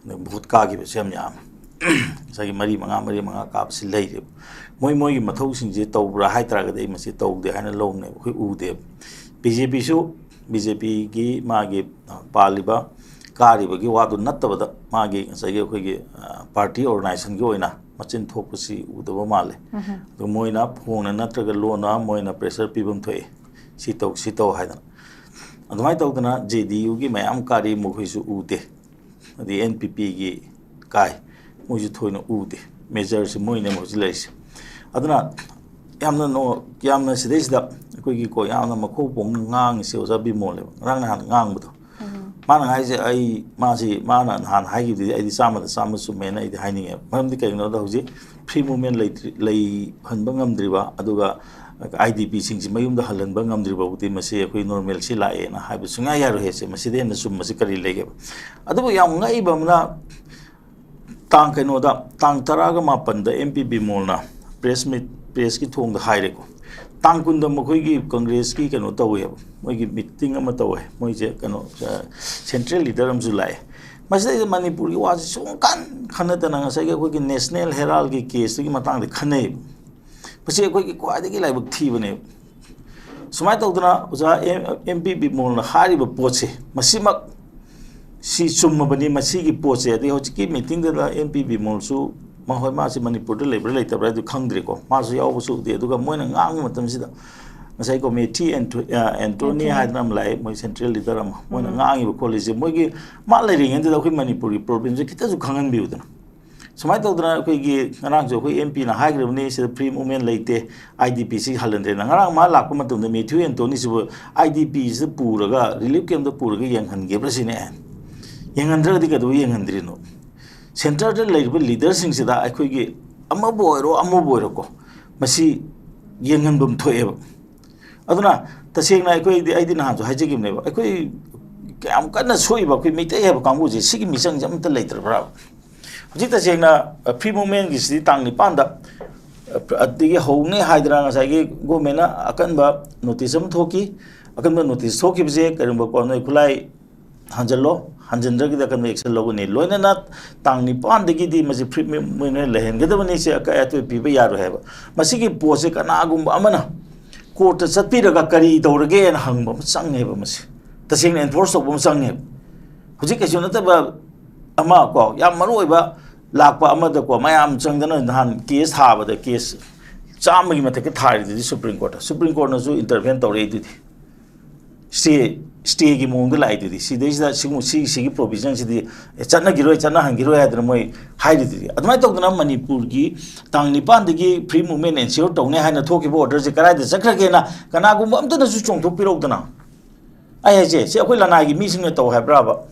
ꯑꯗꯨꯒ ꯚꯣꯠ ꯀꯥꯈꯤꯕꯁꯨ ꯌꯥꯝ ꯌꯥꯝꯃꯤ꯫ ꯉꯁꯥꯏꯒꯤ ꯃꯔꯤ ꯃꯉꯥ ꯃꯔꯤ ꯃꯉꯥ ꯀꯥꯕꯁꯤ ꯂꯩꯔꯦꯕ꯫ ꯃꯣꯏ ꯃꯣꯏꯒꯤ ꯃꯊꯧꯁꯤꯡꯁꯦ ꯇꯧꯕ꯭ꯔꯥ ꯍꯥꯏ ꯇꯥꯔꯒꯗꯤ ꯑꯩ ꯃꯁꯤ ꯇꯧꯗꯦ ꯍꯥꯏꯅ ꯂꯧꯅꯦꯕ, ꯑꯩꯈꯣꯏ ꯎꯗꯦꯕ꯫ ꯕꯤ ꯖꯦ ꯄꯤꯁꯨ, ꯕꯤ ꯖꯦ ꯄꯤꯒꯤ ꯃꯥꯒꯤ ꯄꯥꯜꯂꯤꯕ ꯀꯥꯔꯤꯕꯒꯤ ꯋꯥꯗꯨ ꯅꯠꯇꯕꯗ ꯃꯥꯒꯤ ꯉꯁꯥꯏꯒꯤ ꯑꯩꯈꯣꯏꯒꯤ ꯄꯥꯔꯇꯤ ꯑꯣꯔꯒꯅꯥꯏꯖꯦꯁꯟꯒꯤ ꯑꯣꯏꯅ ꯃꯆꯤꯟ ꯊꯣꯛꯄꯁꯤ ꯎꯗꯕ ꯃꯥꯜꯂꯦ꯫ ꯑꯗꯣ ꯃꯣꯏꯅ ꯐꯣꯡꯅ ꯅꯠꯇ꯭ꯔꯒ ꯂꯣꯟꯅ ꯃꯣꯏꯅ ꯄ꯭ꯔꯦꯁꯔ ꯄꯤꯐꯝ ꯊꯣꯛꯑꯦ, ꯁꯤ ꯇꯧ ꯁꯤ ꯇꯧ ꯍꯥꯏꯗꯅ꯫ ꯑꯗꯨꯃꯥꯏꯅ ꯇꯧꯗꯅ ꯖꯦ ꯗꯤ ꯌꯨꯒꯤ ꯃꯌꯥꯝ ꯀꯥꯔꯤ ꯃꯈꯣꯏꯁꯨ ꯎꯗꯦ꯫ ꯑꯗꯩ ꯑꯦꯟ ꯄꯤ ꯄꯤꯒꯤ ꯀꯥꯏ, ꯃꯣꯏꯁꯨ ꯊꯣꯏꯅ ꯎꯗꯦ꯫ ꯃꯦꯖꯔꯁꯤ ꯃꯣꯏꯅꯦꯕ ꯍꯧꯖꯤꯛ ꯂꯩꯔꯤꯁꯦ꯫ ꯑꯗꯨꯅ ꯌꯥꯝꯅ ꯅꯣ-, ꯌꯥꯝꯅ ꯁꯤꯗꯩꯁꯤꯗ ꯑꯩꯈꯣꯏꯒꯤꯀꯣ ꯌꯥꯝꯅ ꯃꯈꯧ ꯄꯣꯡꯅ ꯉꯥꯡꯉꯤꯁꯦ ꯑꯣꯖꯥ ꯕꯤꯃꯣꯜꯅꯦꯕ, ꯉꯔꯥꯡ ꯅꯍꯥꯟ ꯉꯥꯡꯕꯗꯣ꯫ ꯃꯥꯅ ꯍꯥꯏꯁꯦ ꯑꯩ, ꯃꯥꯁꯤ, ꯃꯥꯅ ꯅꯍꯥꯟ ꯍꯥꯏꯈꯤꯕꯗꯨꯗꯤ ꯑꯩꯗꯤ ꯆꯥꯝꯃꯗ ꯆꯥꯝꯃ ꯆꯨꯝꯃꯦꯅ ꯑꯩꯗꯤ ꯍꯥꯏꯅꯤꯡꯉꯦꯕ꯫ ꯃꯔꯝꯗꯤ ꯀꯩꯒꯤꯅꯣꯗ ꯍꯧꯖꯤꯛ ꯐ꯭ꯔꯤ ꯃꯨꯚꯃꯦꯟ ꯂꯩꯇ꯭ꯔꯤ, ꯂꯩꯍꯟꯕ ꯉꯝꯗ꯭ꯔꯤꯕ, ꯑꯗꯨꯒ ꯑꯥꯏ ꯗꯤ ꯄꯤꯁꯤꯡꯁꯤ ꯃꯌꯨꯝꯗ ꯍꯜꯍꯟꯕ ꯉꯝꯗ꯭ꯔꯤꯕ ꯐꯥꯎꯗꯤ ꯃꯁꯤ ꯑꯩꯈꯣꯏ ꯅꯣꯔꯃꯦꯜꯁꯤ ꯂꯥꯛꯑꯦꯅ ꯍꯥꯏꯕ ꯁꯨꯡꯌꯥ ꯌꯥꯔꯣꯏ ꯍꯥꯏꯁꯦ꯫ ꯃꯁꯤꯗ ꯍꯦꯟꯅ ꯆꯨꯝꯕꯁꯤ ꯀꯔꯤ ꯂꯩꯒꯦꯕ? ꯑꯗꯨꯕꯨ ꯌꯥꯝ ꯉꯛꯏꯕ ꯑꯃꯅ, ꯇꯥꯡ ꯀꯩꯅꯣꯗ, ꯇꯥꯡ ꯇꯔꯥꯒ ꯃꯥꯄꯟꯗ ꯑꯦꯝ ꯄꯤ ꯕꯤꯃꯣꯜꯅ ꯄ꯭ꯔꯦꯁ ꯃꯤꯠ, ꯄ꯭ꯔꯦꯁꯀꯤ ꯊꯣꯡꯗ ꯍꯥꯏꯔꯦꯀꯣ꯫ ꯇꯥꯡ ꯀꯨꯟꯗ ꯃꯈꯣꯏꯒꯤ ꯀꯪꯒ꯭ꯔꯦꯁꯀꯤ ꯀꯩꯅꯣ ꯇꯧꯋꯦꯕ, ꯃꯣꯏꯒꯤ ꯃꯤꯇꯤꯡ ꯑꯃ ꯇꯧꯋꯦ, ꯃꯣꯏꯁꯦ ꯀꯩꯅꯣ, ꯁꯦꯟꯇ꯭ꯔꯦꯜ ꯂꯤꯗꯔ ꯑꯃꯁꯨ ꯂꯥꯛꯑꯦ꯫ ꯃꯁꯤꯗꯩꯗ ꯃꯅꯤꯄꯨꯔꯒꯤ ꯋꯥꯁꯦ ꯁꯨꯡꯈꯟ ꯈꯟꯅꯗꯅ ꯉꯁꯥꯏꯒꯤ ꯑꯩꯈꯣꯏꯒꯤ ꯅꯦꯁꯅꯦꯜ ꯍꯦꯔꯥꯜꯒꯤ ꯀꯦꯁꯇꯨꯒꯤ ꯃꯇꯥꯡꯗ ꯈꯟꯅꯩꯌꯦꯕ꯫ ꯃꯁꯤ ꯑꯩꯈꯣꯏꯒꯤ ꯈ꯭ꯋꯥꯏꯗꯒꯤ ꯂꯥꯏꯕꯛ ꯊꯤꯕꯅꯦꯕ꯫ ꯁꯨꯃꯥꯏꯅ ꯇꯧꯗꯅ ꯑꯣꯖꯥ ꯑꯦꯝ ꯄꯤ ꯕꯤꯃꯣꯜꯅ ꯍꯥꯏꯔꯤꯕ ꯄꯣꯠꯁꯦ, ꯃꯁꯤꯃꯛ ꯁꯤ ꯆꯨꯝꯃꯕꯅꯤ꯫ ꯃꯁꯤꯒꯤ ꯄꯣꯠꯁꯦ, ꯑꯗꯩ ꯍꯧꯖꯤꯛꯀꯤ ꯃꯤꯇꯤꯡꯗꯨꯗ ꯑꯦꯝ ꯄꯤ ꯕꯤꯃꯣꯜꯁꯨ, ꯃꯈꯣꯏ, ꯃꯥꯁꯤ ꯃꯅꯤꯄꯨꯔꯗ ꯂꯩꯕ꯭ꯔꯥ ꯂꯩꯇꯕ꯭ꯔꯥ ꯍꯥꯏꯗꯨ ꯈꯪꯗ꯭ꯔꯦꯀꯣ, ꯃꯥꯁꯨ ꯌꯥꯎꯕꯁꯨ ꯎꯗꯦ꯫ ꯑꯗꯨꯒ ꯃꯣꯏꯅ ꯉꯥꯡꯕ ꯃꯇꯝꯁꯤꯗ ꯉꯁꯥꯏ ꯀꯣ ꯃꯦꯊꯤ ꯑꯦꯟꯊꯣ-, ꯑ, ꯑꯦꯟꯇꯣꯅꯤ ꯑꯦꯟꯊꯣꯅꯤ꯫ ꯍꯥꯏꯗꯅ ꯑꯃ ꯂꯥꯛꯑꯦ, ꯃꯣꯏ ꯁꯦꯟꯇ꯭ꯔꯦꯜ ꯂꯤꯗꯔ ꯑꯃ, ꯃꯣꯏꯅ ꯎꯝ꯫ ꯉꯥꯡꯉꯤꯕ ꯈꯣꯠꯂꯤꯁꯦ, ꯃꯣꯏꯒꯤ, ꯃꯥ ꯂꯩꯔꯤꯉꯩꯗꯨꯗ ꯑꯩꯈꯣꯏ ꯃꯅꯤꯄꯨꯔꯒꯤ ꯄ꯭ꯔꯣꯕ꯭ꯂꯦꯝꯁꯦ ꯈꯤꯇꯁꯨ ꯈꯪꯍꯟꯕꯤꯌꯨꯗꯅ꯫ ꯁꯨꯃꯥꯏꯅ ꯇꯧꯗꯅ ꯑꯩꯈꯣꯏꯒꯤ ꯉꯔꯥꯡꯁꯨ ꯑꯩꯈꯣꯏ ꯑꯦꯝ ꯄꯤꯅ ꯍꯥꯏꯈ꯭ꯔꯕꯅꯤ, ꯁꯤꯗ ꯐ꯭ꯔꯤ ꯃꯨꯚꯃꯦꯟ ꯂꯩꯇꯦ, ꯑꯥꯏ ꯗꯤ ꯄꯤꯁꯤ ꯍꯜꯍꯟꯗ꯭ꯔꯦꯅ꯫ ꯉꯔꯥꯡ ꯃꯥ ꯂꯥꯛꯄ ꯃꯇꯝꯗ ꯃꯦꯊ꯭ꯌꯨ ꯑꯦꯟꯇꯣꯅꯤꯁꯤꯕꯨ ꯑꯥꯏ ꯗꯤ ꯄꯤꯁꯤꯗ ꯄꯨꯔꯒ ꯔꯤꯂꯤꯐ ꯀꯦꯝꯞꯇ ꯄꯨꯔꯒ ꯌꯦꯡꯍꯟꯒꯦꯕ꯭ꯔꯥ ꯁꯤꯅꯦ꯫ ꯌꯦꯡꯍꯟꯗ꯭ꯔꯒꯗꯤ ꯀꯩꯗꯧꯕ ꯌꯦꯡꯍꯟꯗ꯭ꯔꯤꯅꯣ? ꯁꯦꯟꯇꯔꯗ ꯂꯩꯔꯤꯕ ꯂꯤꯗꯔꯁꯤꯡꯁꯤꯗ ꯑꯩꯈꯣꯏꯒꯤ ꯑꯃꯕꯨ ꯑꯣꯏꯔꯣ ꯑꯃꯕꯨ ꯑꯣꯏꯔꯣꯀꯣ, ꯃꯁꯤ ꯌꯦꯡꯍꯟꯐꯝ ꯊꯣꯛꯑꯦꯕ꯫ ꯑꯗꯨꯅ ꯇꯁꯦꯡꯅ ꯑꯩꯈꯣꯏꯗꯤ, ꯑꯩꯗꯤ ꯅꯍꯥꯟꯁꯨ ꯍꯥꯏꯖꯈꯤꯕꯅꯦꯕ, ꯑꯩꯈꯣꯏ ꯀꯌꯥꯝ ꯀꯟꯅ ꯁꯣꯛꯏꯕ ꯑꯩꯈꯣꯏ ꯃꯩꯇꯩ ꯍꯥꯏꯕ ꯀꯥꯡꯕꯨꯁꯦ ꯁꯤꯒꯤ ꯃꯤꯆꯪꯁꯦ ꯑꯃꯠꯇ ꯂꯩꯇ꯭ꯔꯕ꯭ꯔꯥ? ꯍꯧꯖꯤꯛ ꯇꯁꯦꯡꯅ, ꯑ, ꯐ꯭ꯔꯤ ꯃꯨꯚꯃꯦꯟꯒꯤꯁꯤꯗꯤ ꯇꯥꯡ ꯅꯤꯄꯥꯟꯗ, ꯑ, ꯑꯗꯒꯤ ꯍꯧꯅꯤ ꯍꯥꯏꯗꯅ ꯉꯁꯥꯏꯒꯤ ꯒꯣꯔꯃꯦꯟꯅ ꯑꯀꯟꯕ ꯅꯣꯇꯤꯁ ꯑꯃ ꯊꯣꯛꯈꯤ꯫ ꯑꯀꯟꯕ ꯅꯣꯇꯤꯁ ꯊꯣꯛꯈꯤꯕꯁꯦ ꯀꯔꯤꯒꯨꯝꯕ ꯀꯣ ꯅꯣꯏ ꯈꯨꯠꯂꯥꯏ ꯍꯟꯖꯜꯂꯣ, ꯍꯟꯖꯤꯟꯗ꯭ꯔꯒꯗꯤ ꯑꯀꯟꯕ action ꯂꯧꯒꯅꯤ꯫ ꯂꯣꯏꯅꯅ ꯇꯥꯡ ꯅꯤꯄꯥꯟꯗꯒꯤꯗꯤ ꯃꯁꯤ free movement ꯂꯩꯍꯟꯒꯗꯕꯅꯤ, ꯁꯤ ꯑꯀꯥꯏ ꯑꯇꯣꯏ ꯄꯤꯕ ꯌꯥꯔꯣꯏ ꯍꯥꯏꯕ꯫ ꯃꯁꯤꯒꯤ ꯄꯣꯠꯁꯦ ꯀꯅꯥꯒꯨꯝꯕ ꯑꯃꯅ courtꯇ ꯆꯠꯄꯤꯔꯒ ꯀꯔꯤ ꯇꯧꯔꯒꯦꯅ ꯍꯪꯕ ꯑꯃ ꯆꯪꯉꯦꯕ꯫ ꯃꯁꯤ ꯇꯁꯦꯡꯅ enforce ꯇꯧꯕ ꯑꯃ ꯆꯪꯉꯦꯕ꯫ ꯍꯧꯖꯤꯛ ꯀꯩꯁꯨ ꯅꯠꯇꯕ ꯑꯃ ꯀꯣ, ꯌꯥꯝ ꯃꯔꯨ ꯑꯣꯏꯕ ꯂꯥꯛꯄ ꯑꯃꯗꯀꯣ, ꯃꯌꯥꯝ ꯆꯪꯗꯅ ꯅꯍꯥꯟ case ꯊꯥꯕꯗ case ꯆꯥꯝꯃꯒꯤ ꯃꯊꯛꯇ ꯊꯥꯔꯤꯗꯨꯗꯤ Supreme Courtꯇ, Supreme Courtꯅꯁꯨ intervene ꯇꯧꯔꯛꯏꯗꯨꯗꯤ꯫ Stay, stateꯒꯤ ꯃꯑꯣꯡꯗ ꯂꯥꯛꯏꯗꯨꯗꯤ꯫ ꯁꯤꯗꯩꯁꯤꯗ ꯁꯤꯒꯨꯝ-, ꯁꯤ, ꯁꯤꯒꯤ provisionꯁꯤꯗꯤ, ꯑꯦ, ꯆꯠꯅꯈꯤꯔꯣꯏ, ꯆꯠꯅꯍꯟꯈꯤꯔꯣꯏ ꯍꯥꯏꯗꯅ ꯃꯣꯏ ꯍꯥꯏꯔꯤꯗꯨꯗꯤ꯫ ꯑꯗꯨꯃꯥꯏꯅ ꯇꯧꯗꯅ ꯃꯅꯤꯄꯨꯔꯒꯤ ꯇꯥꯡ ꯅꯤꯄꯥꯟꯗꯒꯤ free movement ensure ꯇꯧꯅꯤ ꯍꯥꯏꯅ ꯊꯣꯛꯈꯤꯕ orderꯁꯦ ꯀꯗꯥꯏꯗ ꯆꯠꯈ꯭ꯔꯒꯦꯅ ꯀꯅꯥꯒꯨꯝꯕ ꯑꯝꯇꯅꯁꯨ ꯆꯣꯡꯊꯣꯛꯄꯤꯔꯧꯗꯅ꯫ ꯑꯩ ꯍꯥꯏꯁꯦ, ꯁꯤ ꯑꯩꯈꯣꯏ ꯂꯅꯥꯏꯒꯤ ꯃꯤꯁꯤꯡꯅ ꯇꯧ ꯍꯥꯏꯕ꯭ꯔꯥꯕ?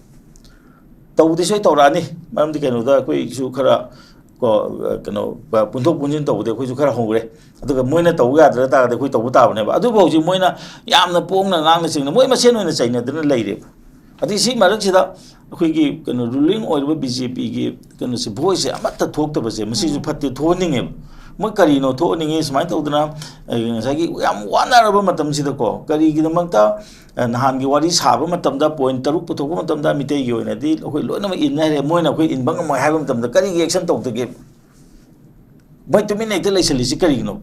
ꯇꯧꯕꯗꯤ ꯁꯣꯏ ꯇꯧꯔꯛꯑꯅꯤ꯫ ꯃꯔꯝꯗꯤ ꯀꯩꯅꯣꯗ ꯑꯩꯈꯣꯏꯁꯨ ꯈꯔ ꯀꯣ, ꯀꯩꯅꯣ, ꯄꯨꯟꯊꯣꯛ ꯄꯨꯟꯁꯤꯟ ꯇꯧꯕꯗꯤ ꯑꯩꯈꯣꯏꯁꯨ ꯈꯔ ꯍꯧꯔꯦ꯫ ꯑꯗꯨꯒ ꯃꯣꯏꯅ ꯇꯧꯕ ꯌꯥꯗ꯭ꯔ ꯇꯥꯔꯒꯗꯤ ꯑꯩꯈꯣꯏ ꯇꯧꯕ ꯇꯥꯕꯅꯦꯕ꯫ ꯑꯗꯨꯕꯨ ꯍꯧꯖꯤꯛ ꯃꯣꯏꯅ ꯌꯥꯝꯅ ꯄꯣꯡꯅ ꯉꯥꯡꯅ ꯆꯤꯡꯅ ꯃꯣꯏ ꯃꯁꯦꯟ ꯑꯣꯏꯅ ꯆꯩꯅꯗꯅ ꯂꯩꯔꯦꯕ꯫ ꯑꯗꯩ ꯁꯤ ꯃꯔꯛꯁꯤꯗ ꯑꯩꯈꯣꯏꯒꯤ ꯀꯩꯅꯣ, ruling ꯑꯣꯏꯔꯤꯕ BJPꯒꯤ ꯀꯩꯅꯣꯁꯦ, voiceꯁꯦ ꯑꯃꯠꯇ ꯊꯣꯛꯇꯕꯁꯦ, ꯃꯁꯤꯁꯨ ꯎꯝ꯫ ꯐꯠꯇꯦ, ꯊꯣꯛꯍꯟꯅꯤꯡꯉꯦꯕ꯫ ꯃꯣꯏ ꯀꯔꯤꯅꯣ ꯊꯣꯛꯍꯟꯅꯤꯡꯉꯤ? ꯁꯨꯃꯥꯏꯅ ꯇꯧꯗꯅ, ꯑꯩ ꯉꯁꯥꯏꯒꯤ ꯌꯥꯝ ꯋꯥꯅꯔꯕ ꯃꯇꯝꯁꯤꯗꯀꯣ, ꯀꯔꯤꯒꯤꯗꯃꯛꯇ, ꯑ, ꯅꯍꯥꯟꯒꯤ ꯋꯥꯔꯤ ꯁꯥꯕ ꯃꯇꯝꯗ point ꯇꯔꯨꯛ ꯄꯨꯊꯣꯛꯄ ꯃꯇꯝꯗ ꯃꯤꯇꯩꯒꯤ ꯑꯣꯏꯅꯗꯤ ꯑꯩꯈꯣꯏ ꯂꯣꯏꯅꯃꯛ ꯏꯟꯅꯔꯦ, ꯃꯣꯏꯅ ꯑꯩꯈꯣꯏ ꯏꯟꯕ ꯉꯝꯃꯣꯏ ꯍꯥꯏꯕ ꯃꯇꯝꯗ ꯀꯔꯤꯒꯤ action ꯇꯧꯗꯒꯦ? ꯃꯣꯏ ꯇꯨꯃꯤꯟꯅ ꯍꯦꯛꯇ ꯂꯩꯁꯜꯂꯤꯁꯤ ꯀꯔꯤꯒꯤꯅꯣ?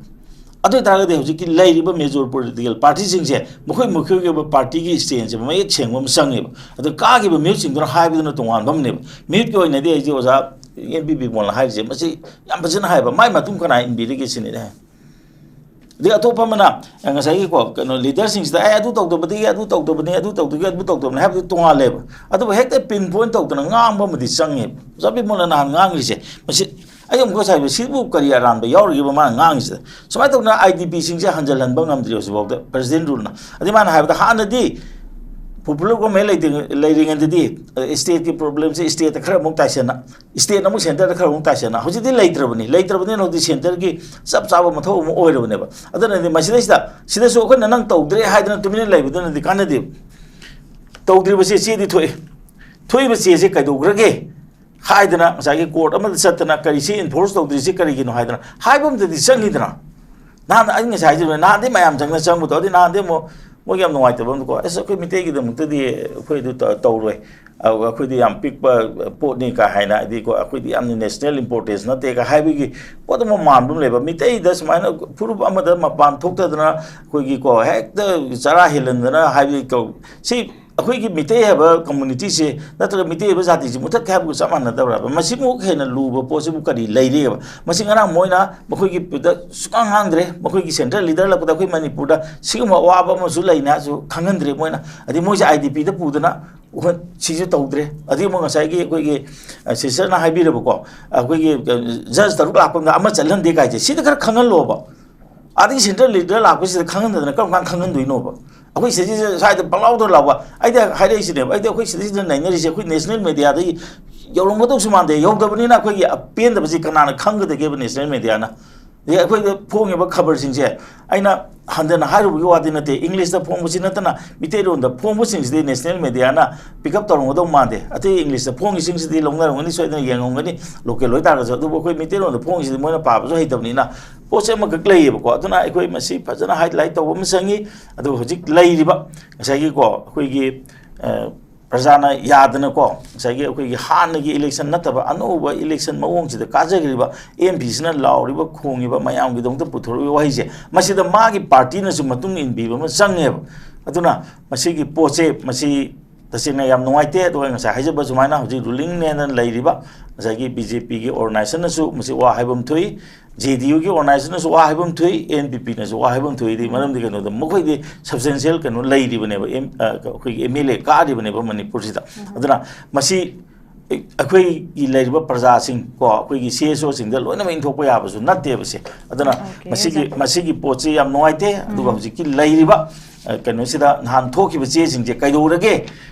ꯑꯗꯨ ꯑꯣꯏꯇꯥꯔꯒꯗꯤ ꯍꯧꯖꯤꯛꯀꯤ ꯂꯩꯔꯤꯕ major political partyꯁꯤꯡꯁꯦ ꯃꯈꯣꯏ ꯃꯈꯣꯏꯒꯤ ꯑꯣꯏꯕ partyꯒꯤ stanceꯁꯦ ꯃꯌꯦꯛ ꯁꯦꯡꯕ ꯑꯃ ꯆꯪꯉꯦꯕ꯫ ꯑꯗꯣ ꯀꯥꯈꯤꯕ ꯃꯤꯍꯨꯠꯁꯤꯡꯗꯨꯅ ꯍꯥꯏꯕꯗꯨꯅ ꯇꯣꯉꯥꯟꯕ ꯑꯃꯅꯦꯕ꯫ ꯃꯤꯍꯨꯠꯀꯤ ꯑꯣꯏꯅꯗꯤ ꯑꯩꯁꯦ ꯑꯣꯖꯥ ꯑꯦꯟ ꯕꯤ ꯕꯤꯃꯣꯜꯅ ꯍꯥꯏꯔꯤꯁꯦ ꯃꯁꯤ ꯌꯥꯝ ꯐꯖꯅ ꯍꯥꯏꯕ, ꯃꯥꯏ ꯃꯇꯨꯡ ꯀꯅꯥ ꯏꯟꯕꯤꯔꯤꯒꯦ ꯁꯤꯅꯤꯅꯦ꯫ ꯑꯗꯩ ꯑꯇꯣꯞꯄ ꯑꯃꯅ, ꯑ, ꯉꯁꯥꯏꯒꯤꯀꯣ, ꯀꯩꯅꯣ, leaderꯁꯤꯡꯁꯤꯗ, "ꯑꯦ, ꯑꯗꯨ ꯇꯧꯗꯕꯗꯒꯤ, ꯑꯗꯨ ꯇꯧꯗꯕꯅꯤ, ꯑꯗꯨ ꯇꯧꯗꯕꯒꯤ, ꯑꯗꯨ ꯇꯧꯗꯕꯅꯤ" ꯍꯥꯏꯕꯗꯤ ꯇꯣꯉꯥꯜꯂꯦꯕ꯫ ꯑꯗꯨꯕꯨ ꯍꯦꯛꯇ pinpoint ꯇꯧꯗꯅ ꯉꯥꯡꯕ ꯑꯃꯗꯤ ꯆꯪꯉꯦꯕ꯫ ꯑꯣꯖꯥ ꯕꯤꯃꯣꯜꯅ ꯅꯍꯥꯟ ꯉꯥꯡꯂꯤꯁꯦ, ꯃꯁꯤ ꯑꯩ ꯑꯃꯨꯛ ꯉꯁꯥꯏ ꯍꯥꯏꯕ, ꯁꯤꯕꯨ ꯀꯔꯤ ꯑꯔꯥꯟꯕ ꯌꯥꯎꯔꯤꯒꯦꯕ ꯃꯥꯅ ꯉꯥꯡꯉꯤꯁꯤꯗ? ꯁꯨꯃꯥꯏꯅ ꯇꯧꯗꯅ IDPꯁꯤꯡꯁꯦ ꯍꯟꯖꯤꯜꯍꯟꯕ ꯉꯝꯗ꯭ꯔꯤ ꯍꯧꯖꯤꯛꯐꯥꯎꯗ, president ruleꯅ꯫ ꯑꯗꯩ ꯃꯥꯅ ꯍꯥꯏꯕꯗ, ꯍꯥꯟꯅꯗꯤ popular government ꯂꯩꯇ-, ꯂꯩꯔꯤꯉꯩꯗꯗꯤ, ꯑ, stateꯀꯤ problemꯁꯦ stateꯇ ꯈꯔ ꯑꯃꯨꯛ ꯇꯥꯏꯁꯟꯅ, stateꯅ ꯑꯃꯨꯛ centreꯗ ꯈꯔ ꯑꯃꯨꯛ ꯇꯥꯏꯁꯟꯅ, ꯍꯧꯖꯤꯛꯇꯤ ꯂꯩꯇ꯭ꯔꯕꯅꯤ꯫ ꯂꯩꯇ꯭ꯔꯕꯅꯤꯅ ꯍꯧꯖꯤꯛ centreꯒꯤ ꯆꯞ ꯆꯥꯕ ꯃꯊꯧ ꯑꯃ ꯑꯣꯏꯔꯕꯅꯦꯕ꯫ ꯑꯗꯨꯅꯗꯤ ꯃꯁꯤꯗꯩꯁꯤꯗ, ꯁꯤꯗꯁꯨ ꯑꯩꯈꯣꯏꯅ ꯅꯪ ꯇꯧꯗ꯭ꯔꯦ ꯍꯥꯏꯗꯅ ꯇꯨꯃꯤꯟꯅ ꯂꯩꯕꯗꯨꯅꯗꯤ ꯀꯥꯟꯅꯗꯦꯕ꯫ ꯇꯧꯗ꯭ꯔꯤꯕ ꯆꯦ, ꯆꯦꯗꯤ ꯊꯣꯛꯑꯦ꯫ ꯊꯣꯛꯏꯕ ꯆꯦꯁꯦ ꯀꯩꯗꯧꯈ꯭ꯔꯒꯦ ꯍꯥꯏꯗꯅ ꯉꯁꯥꯏꯒꯤ court ꯑꯃꯗ ꯆꯠꯇꯅ ꯀꯔꯤ ꯁꯤ enforce ꯇꯧꯗ꯭ꯔꯤꯁꯤ ꯀꯔꯤꯒꯤꯅꯣ ꯍꯥꯏꯗꯅ ꯍꯥꯏꯕ ꯑꯃꯗꯗꯤ ꯆꯪꯉꯤꯗꯅ꯫ ꯅꯍꯥꯟ ꯑꯩ ꯉꯁꯥꯏ ꯍꯥꯏꯖꯕꯅꯦ, ꯅꯍꯥꯟꯗꯤ ꯃꯌꯥꯝ ꯆꯪꯅ ꯆꯪꯕꯗꯣ, ꯑꯗꯨꯗꯤ ꯅꯍꯥꯟꯗꯤ ꯑꯃꯨꯛ ꯃꯣꯏꯒꯤ ꯌꯥꯝ ꯅꯨꯡꯉꯥꯏꯇꯕ ꯑꯃꯅꯀꯣ, "ꯑꯁ, ꯑꯩꯈꯣꯏ ꯃꯤꯇꯩꯒꯤꯗꯃꯛꯇꯗꯤ ꯑꯩꯈꯣꯏ ꯑꯗꯨ ꯇ-, ꯇꯧꯔꯣꯏ, ꯑ, ꯑꯩꯈꯣꯏꯗꯤ ꯌꯥꯝ ꯄꯤꯛꯄ ꯄꯣꯠꯅꯤ" ꯀꯥ ꯍꯥꯏꯅ, ꯍꯥꯏꯗꯤꯀꯣ, "ꯑꯩꯈꯣꯏꯗꯤ ꯌꯥꯝꯅ national importance ꯅꯠꯇꯦ" ꯀꯥ ꯍꯥꯏꯕꯒꯤ ꯄꯣꯠ ꯑꯃ ꯃꯥꯟꯕ ꯑꯃ ꯂꯩꯕ꯫ ꯃꯤꯇꯩꯗ ꯁꯨꯃꯥꯏꯅ ꯐꯨꯔꯨꯞ ꯑꯃꯗ ꯃꯄꯥꯟ ꯊꯣꯛꯇꯗꯅ ꯑꯩꯈꯣꯏꯒꯤꯀꯣ, ꯍꯦꯛꯇ ꯆꯔꯥ ꯍꯦꯜꯍꯟꯗꯅ ꯍꯥꯏꯕꯒꯤ ꯀꯧ-, ꯁꯤ ꯑꯩꯈꯣꯏꯒꯤ ꯃꯤꯇꯩ ꯍꯥꯏꯕ community ꯁꯦ ꯅꯠꯇ꯭ꯔꯒ ꯃꯤꯇꯩ ꯍꯥꯏꯕ ꯖꯥꯇꯤꯁꯤ ꯃꯨꯊꯠꯀꯦ ꯍꯥꯏꯕꯒ ꯆꯞ ꯃꯥꯟꯅꯗꯕ꯭ꯔꯕ? ꯃꯁꯤꯃꯨꯛ ꯍꯦꯟꯅ ꯂꯨꯕ ꯄꯣꯠꯁꯤꯕꯨ ꯀꯔꯤ ꯂꯩꯔꯤꯑꯕ? ꯃꯁꯤ ꯉꯔꯥꯡ ꯃꯣꯏꯅ ꯃꯈꯣꯏꯒꯤ ꯗ ꯁꯨꯛꯈꯪ ꯈꯪꯗ꯭ꯔꯦ꯫ ꯃꯈꯣꯏꯒꯤ central leader ꯂꯥꯛꯄꯗ ꯑꯩꯈꯣꯏ ꯃꯅꯤꯄꯨꯔꯗ ꯁꯤꯒꯨꯝꯕ ꯑꯋꯥꯕ ꯑꯃꯁꯨ ꯂꯩꯅꯤ ꯍꯥꯏꯁꯨ ꯈꯪꯍꯟꯗ꯭ꯔꯦ ꯃꯣꯏꯅ꯫ ꯑꯗꯩ ꯃꯣꯏꯁꯦ I D P ꯗ ꯄꯨꯗꯅ ꯎꯍꯟ-, ꯁꯤꯁꯨ ꯇꯧꯗ꯭ꯔꯦ꯫ ꯑꯗꯒꯤ ꯑꯃꯨꯛ ꯉꯁꯥꯏꯒꯤ ꯑꯩꯈꯣꯏꯒꯤ, ꯑ, sister ꯅ ꯍꯥꯏꯕꯤꯔꯕꯀꯣ, ꯑꯩꯈꯣꯏꯒꯤ, ꯑ, judge ꯇꯔꯨꯛ ꯂꯥꯛꯄ ꯃꯇꯝꯗ ꯑꯃ ꯆꯠꯍꯟꯗꯦ ꯀꯥꯏꯁꯦ, ꯁꯤꯗ ꯈꯔ ꯈꯪꯍꯜꯂꯣꯕ꯫ ꯑꯗꯒꯤ central leader ꯂꯥꯛꯄꯁꯤꯗ ꯈꯪꯍꯟꯗꯗꯅ ꯀꯔꯝ ꯀꯥꯟꯗ ꯈꯪꯍꯟꯗꯣꯏꯅꯣꯕ? ꯑꯩꯈꯣꯏ ꯁꯤꯗꯩꯁꯤꯗ ꯁ꯭ꯋꯥꯏꯗ ꯄꯪꯂꯥꯎꯗ ꯂꯥꯎꯕ, ꯑꯩꯗꯤ ꯍꯥꯏꯔꯛꯏꯁꯤꯅꯦꯕ, ꯑꯩꯗꯤ ꯑꯩꯈꯣꯏ ꯁꯤꯗꯩꯁꯤꯗ ꯅꯩꯅꯔꯤꯁꯦ ꯑꯩꯈꯣꯏ national media ꯗ ꯌꯧꯔꯝꯒꯗꯧꯁꯨ ꯃꯥꯟꯗꯦ꯫ ꯌꯧꯗꯕꯅꯤꯅ ꯑꯩꯈꯣꯏꯒꯤ ꯑꯄꯦꯟꯗꯕꯁꯤ ꯀꯅꯥꯅ ꯈꯪꯒꯗꯒꯦꯕ national media ꯅ? ꯑꯗꯒꯤ ꯑꯩꯈꯣꯏꯗ ꯐꯣꯡꯉꯤꯕ ꯈꯕꯔꯁꯤꯡꯁꯦ ꯑꯩꯅ ꯍꯟꯊꯅ ꯍꯥꯏꯔꯨꯕꯒꯤ ꯋꯥꯗꯤ ꯅꯠꯇꯦ, English ꯇ ꯐꯣꯡꯕꯁꯤ ꯅꯠꯇꯅ ꯃꯤꯇꯩꯂꯣꯟꯗ ꯐꯣꯡꯕꯁꯤꯡꯁꯤꯗꯤ national media ꯅ pick up ꯇꯧꯔꯝꯒꯗꯧ ꯃꯥꯟꯗꯦ꯫ ꯑꯇꯩ English ꯇ ꯐꯣꯡꯉꯤꯁꯤꯡꯁꯤꯗꯤ ꯂꯧꯅꯔꯝꯒꯅꯤ, ꯁꯣꯏꯗꯅ ꯌꯦꯡꯉꯝꯒꯅꯤ, local ꯑꯣꯏꯇꯥꯔꯒꯁꯨ꯫ ꯑꯗꯨꯕꯨ ꯑꯩꯈꯣꯏ ꯃꯤꯇꯩꯂꯣꯟꯗ ꯐꯣꯡꯉꯤꯁꯤꯗꯤ ꯃꯣꯏꯅ ꯄꯥꯕꯁꯨ ꯍꯩꯇꯕꯅꯤꯅ ꯄꯣꯠꯁꯦ ꯑꯃꯈꯛ ꯂꯩꯌꯦꯕꯀꯣ꯫ ꯑꯗꯨꯅ ꯑꯩꯈꯣꯏ ꯃꯁꯤ ꯐꯖꯅ highlight ꯇꯧꯕ ꯑꯃ ꯆꯪꯉꯤ꯫ ꯑꯗꯨꯒ ꯍꯧꯖꯤꯛ ꯂꯩꯔꯤꯕ ꯉꯁꯥꯏꯒꯤꯀꯣ, ꯑꯩꯈꯣꯏꯒꯤ, ꯑ, ꯄ꯭ꯔꯖꯥꯅ ꯌꯥꯗꯅꯀꯣ, ꯉꯁꯥꯏꯒꯤ ꯑꯩꯈꯣꯏꯒꯤ ꯍꯥꯟꯅꯒꯤ election ꯅꯠꯇꯕ ꯑꯅꯧꯕ election ꯃꯑꯣꯡꯁꯤꯗ ꯀꯥꯖꯈ꯭ꯔꯤꯕ M P ꯁꯤꯅ ꯂꯥꯎꯔꯤꯕ, ꯈꯣꯡꯉꯤꯕ, ꯃꯌꯥꯝꯒꯤꯗꯃꯛꯇ ꯄꯨꯊꯣꯔꯛꯏꯕ ꯋꯥꯍꯩꯁꯦ, ꯃꯁꯤꯗ ꯃꯥꯒꯤ party ꯅꯁꯨ ꯃꯇꯨꯡ ꯏꯟꯕꯤꯕ ꯑꯃ ꯆꯪꯉꯦꯕ꯫ ꯑꯗꯨꯅ ꯃꯁꯤꯒꯤ ꯄꯣꯠꯁꯦ, ꯃꯁꯤ ꯇꯁꯦꯡꯅ ꯌꯥꯝ ꯅꯨꯡꯉꯥꯏꯇꯦ꯫ ꯑꯗꯨꯒ ꯑꯩ ꯉꯁꯥꯏ ꯍꯥꯏꯖꯕ ꯁꯨꯃꯥꯏꯅ ꯍꯧꯖꯤꯛ ruling ꯅꯦꯅ ꯂꯩꯔꯤꯕ ꯉꯁꯥꯏꯒꯤ B J P ꯒꯤ organization ꯅꯁꯨ ꯃꯁꯤ ꯋꯥ ꯍꯥꯏꯐꯝ ꯊꯣꯛꯏ, J D U ꯒꯤ organization ꯅꯁꯨ ꯋꯥ ꯍꯥꯏꯐꯝ ꯊꯣꯛꯏ, N P P ꯅꯁꯨ ꯋꯥ ꯍꯥꯏꯐꯝ ꯊꯣꯛꯏ꯫ ꯑꯗꯨꯗꯤ ꯃꯔꯝꯗꯤ ꯀꯩꯅꯣꯗ ꯃꯈꯣꯏꯗꯤ substantial ꯀꯩꯅꯣ ꯂꯩꯔꯤꯕꯅꯦꯕ, M-, ꯑ, ꯑꯩꯈꯣꯏꯒꯤ M L A ꯀꯥꯔꯤꯕꯅꯦꯕ ꯃꯅꯤꯄꯨꯔꯁꯤꯗ꯫ ꯑꯗꯨꯅ ꯃꯁꯤ ꯑꯩꯈꯣꯏꯒꯤ ꯂꯩꯔꯤꯕ ꯄ꯭ꯔꯖꯥꯁꯤꯡ ꯀꯣ, ꯑꯩꯈꯣꯏꯒꯤ C S O ꯁꯤꯡꯗ ꯂꯣꯏꯅꯃꯛ ꯏꯟꯊꯣꯛꯄ ꯌꯥꯕꯁꯨ ꯅꯠꯇꯦꯕ ꯁꯦ꯫ ꯑꯗꯨꯅ OK, ꯃꯁꯤꯒꯤ, ꯑꯣꯖꯥ꯫ ꯃꯁꯤꯒꯤ ꯄꯣꯠꯁꯤ ꯌꯥꯝ ꯅꯨꯡꯉꯥꯏꯇꯦ꯫ ꯑꯗꯨꯒ ꯎꯝ꯫ ꯍꯧꯖꯤꯛꯀꯤ ꯂꯩꯔꯤꯕ, ꯑ, ꯀꯩꯅꯣꯁꯤꯗ ꯅꯍꯥꯟ ꯊꯣꯛꯈꯤꯕ ꯆꯦꯁꯤꯡꯁꯦ ꯀꯩꯗꯧꯔꯒꯦ?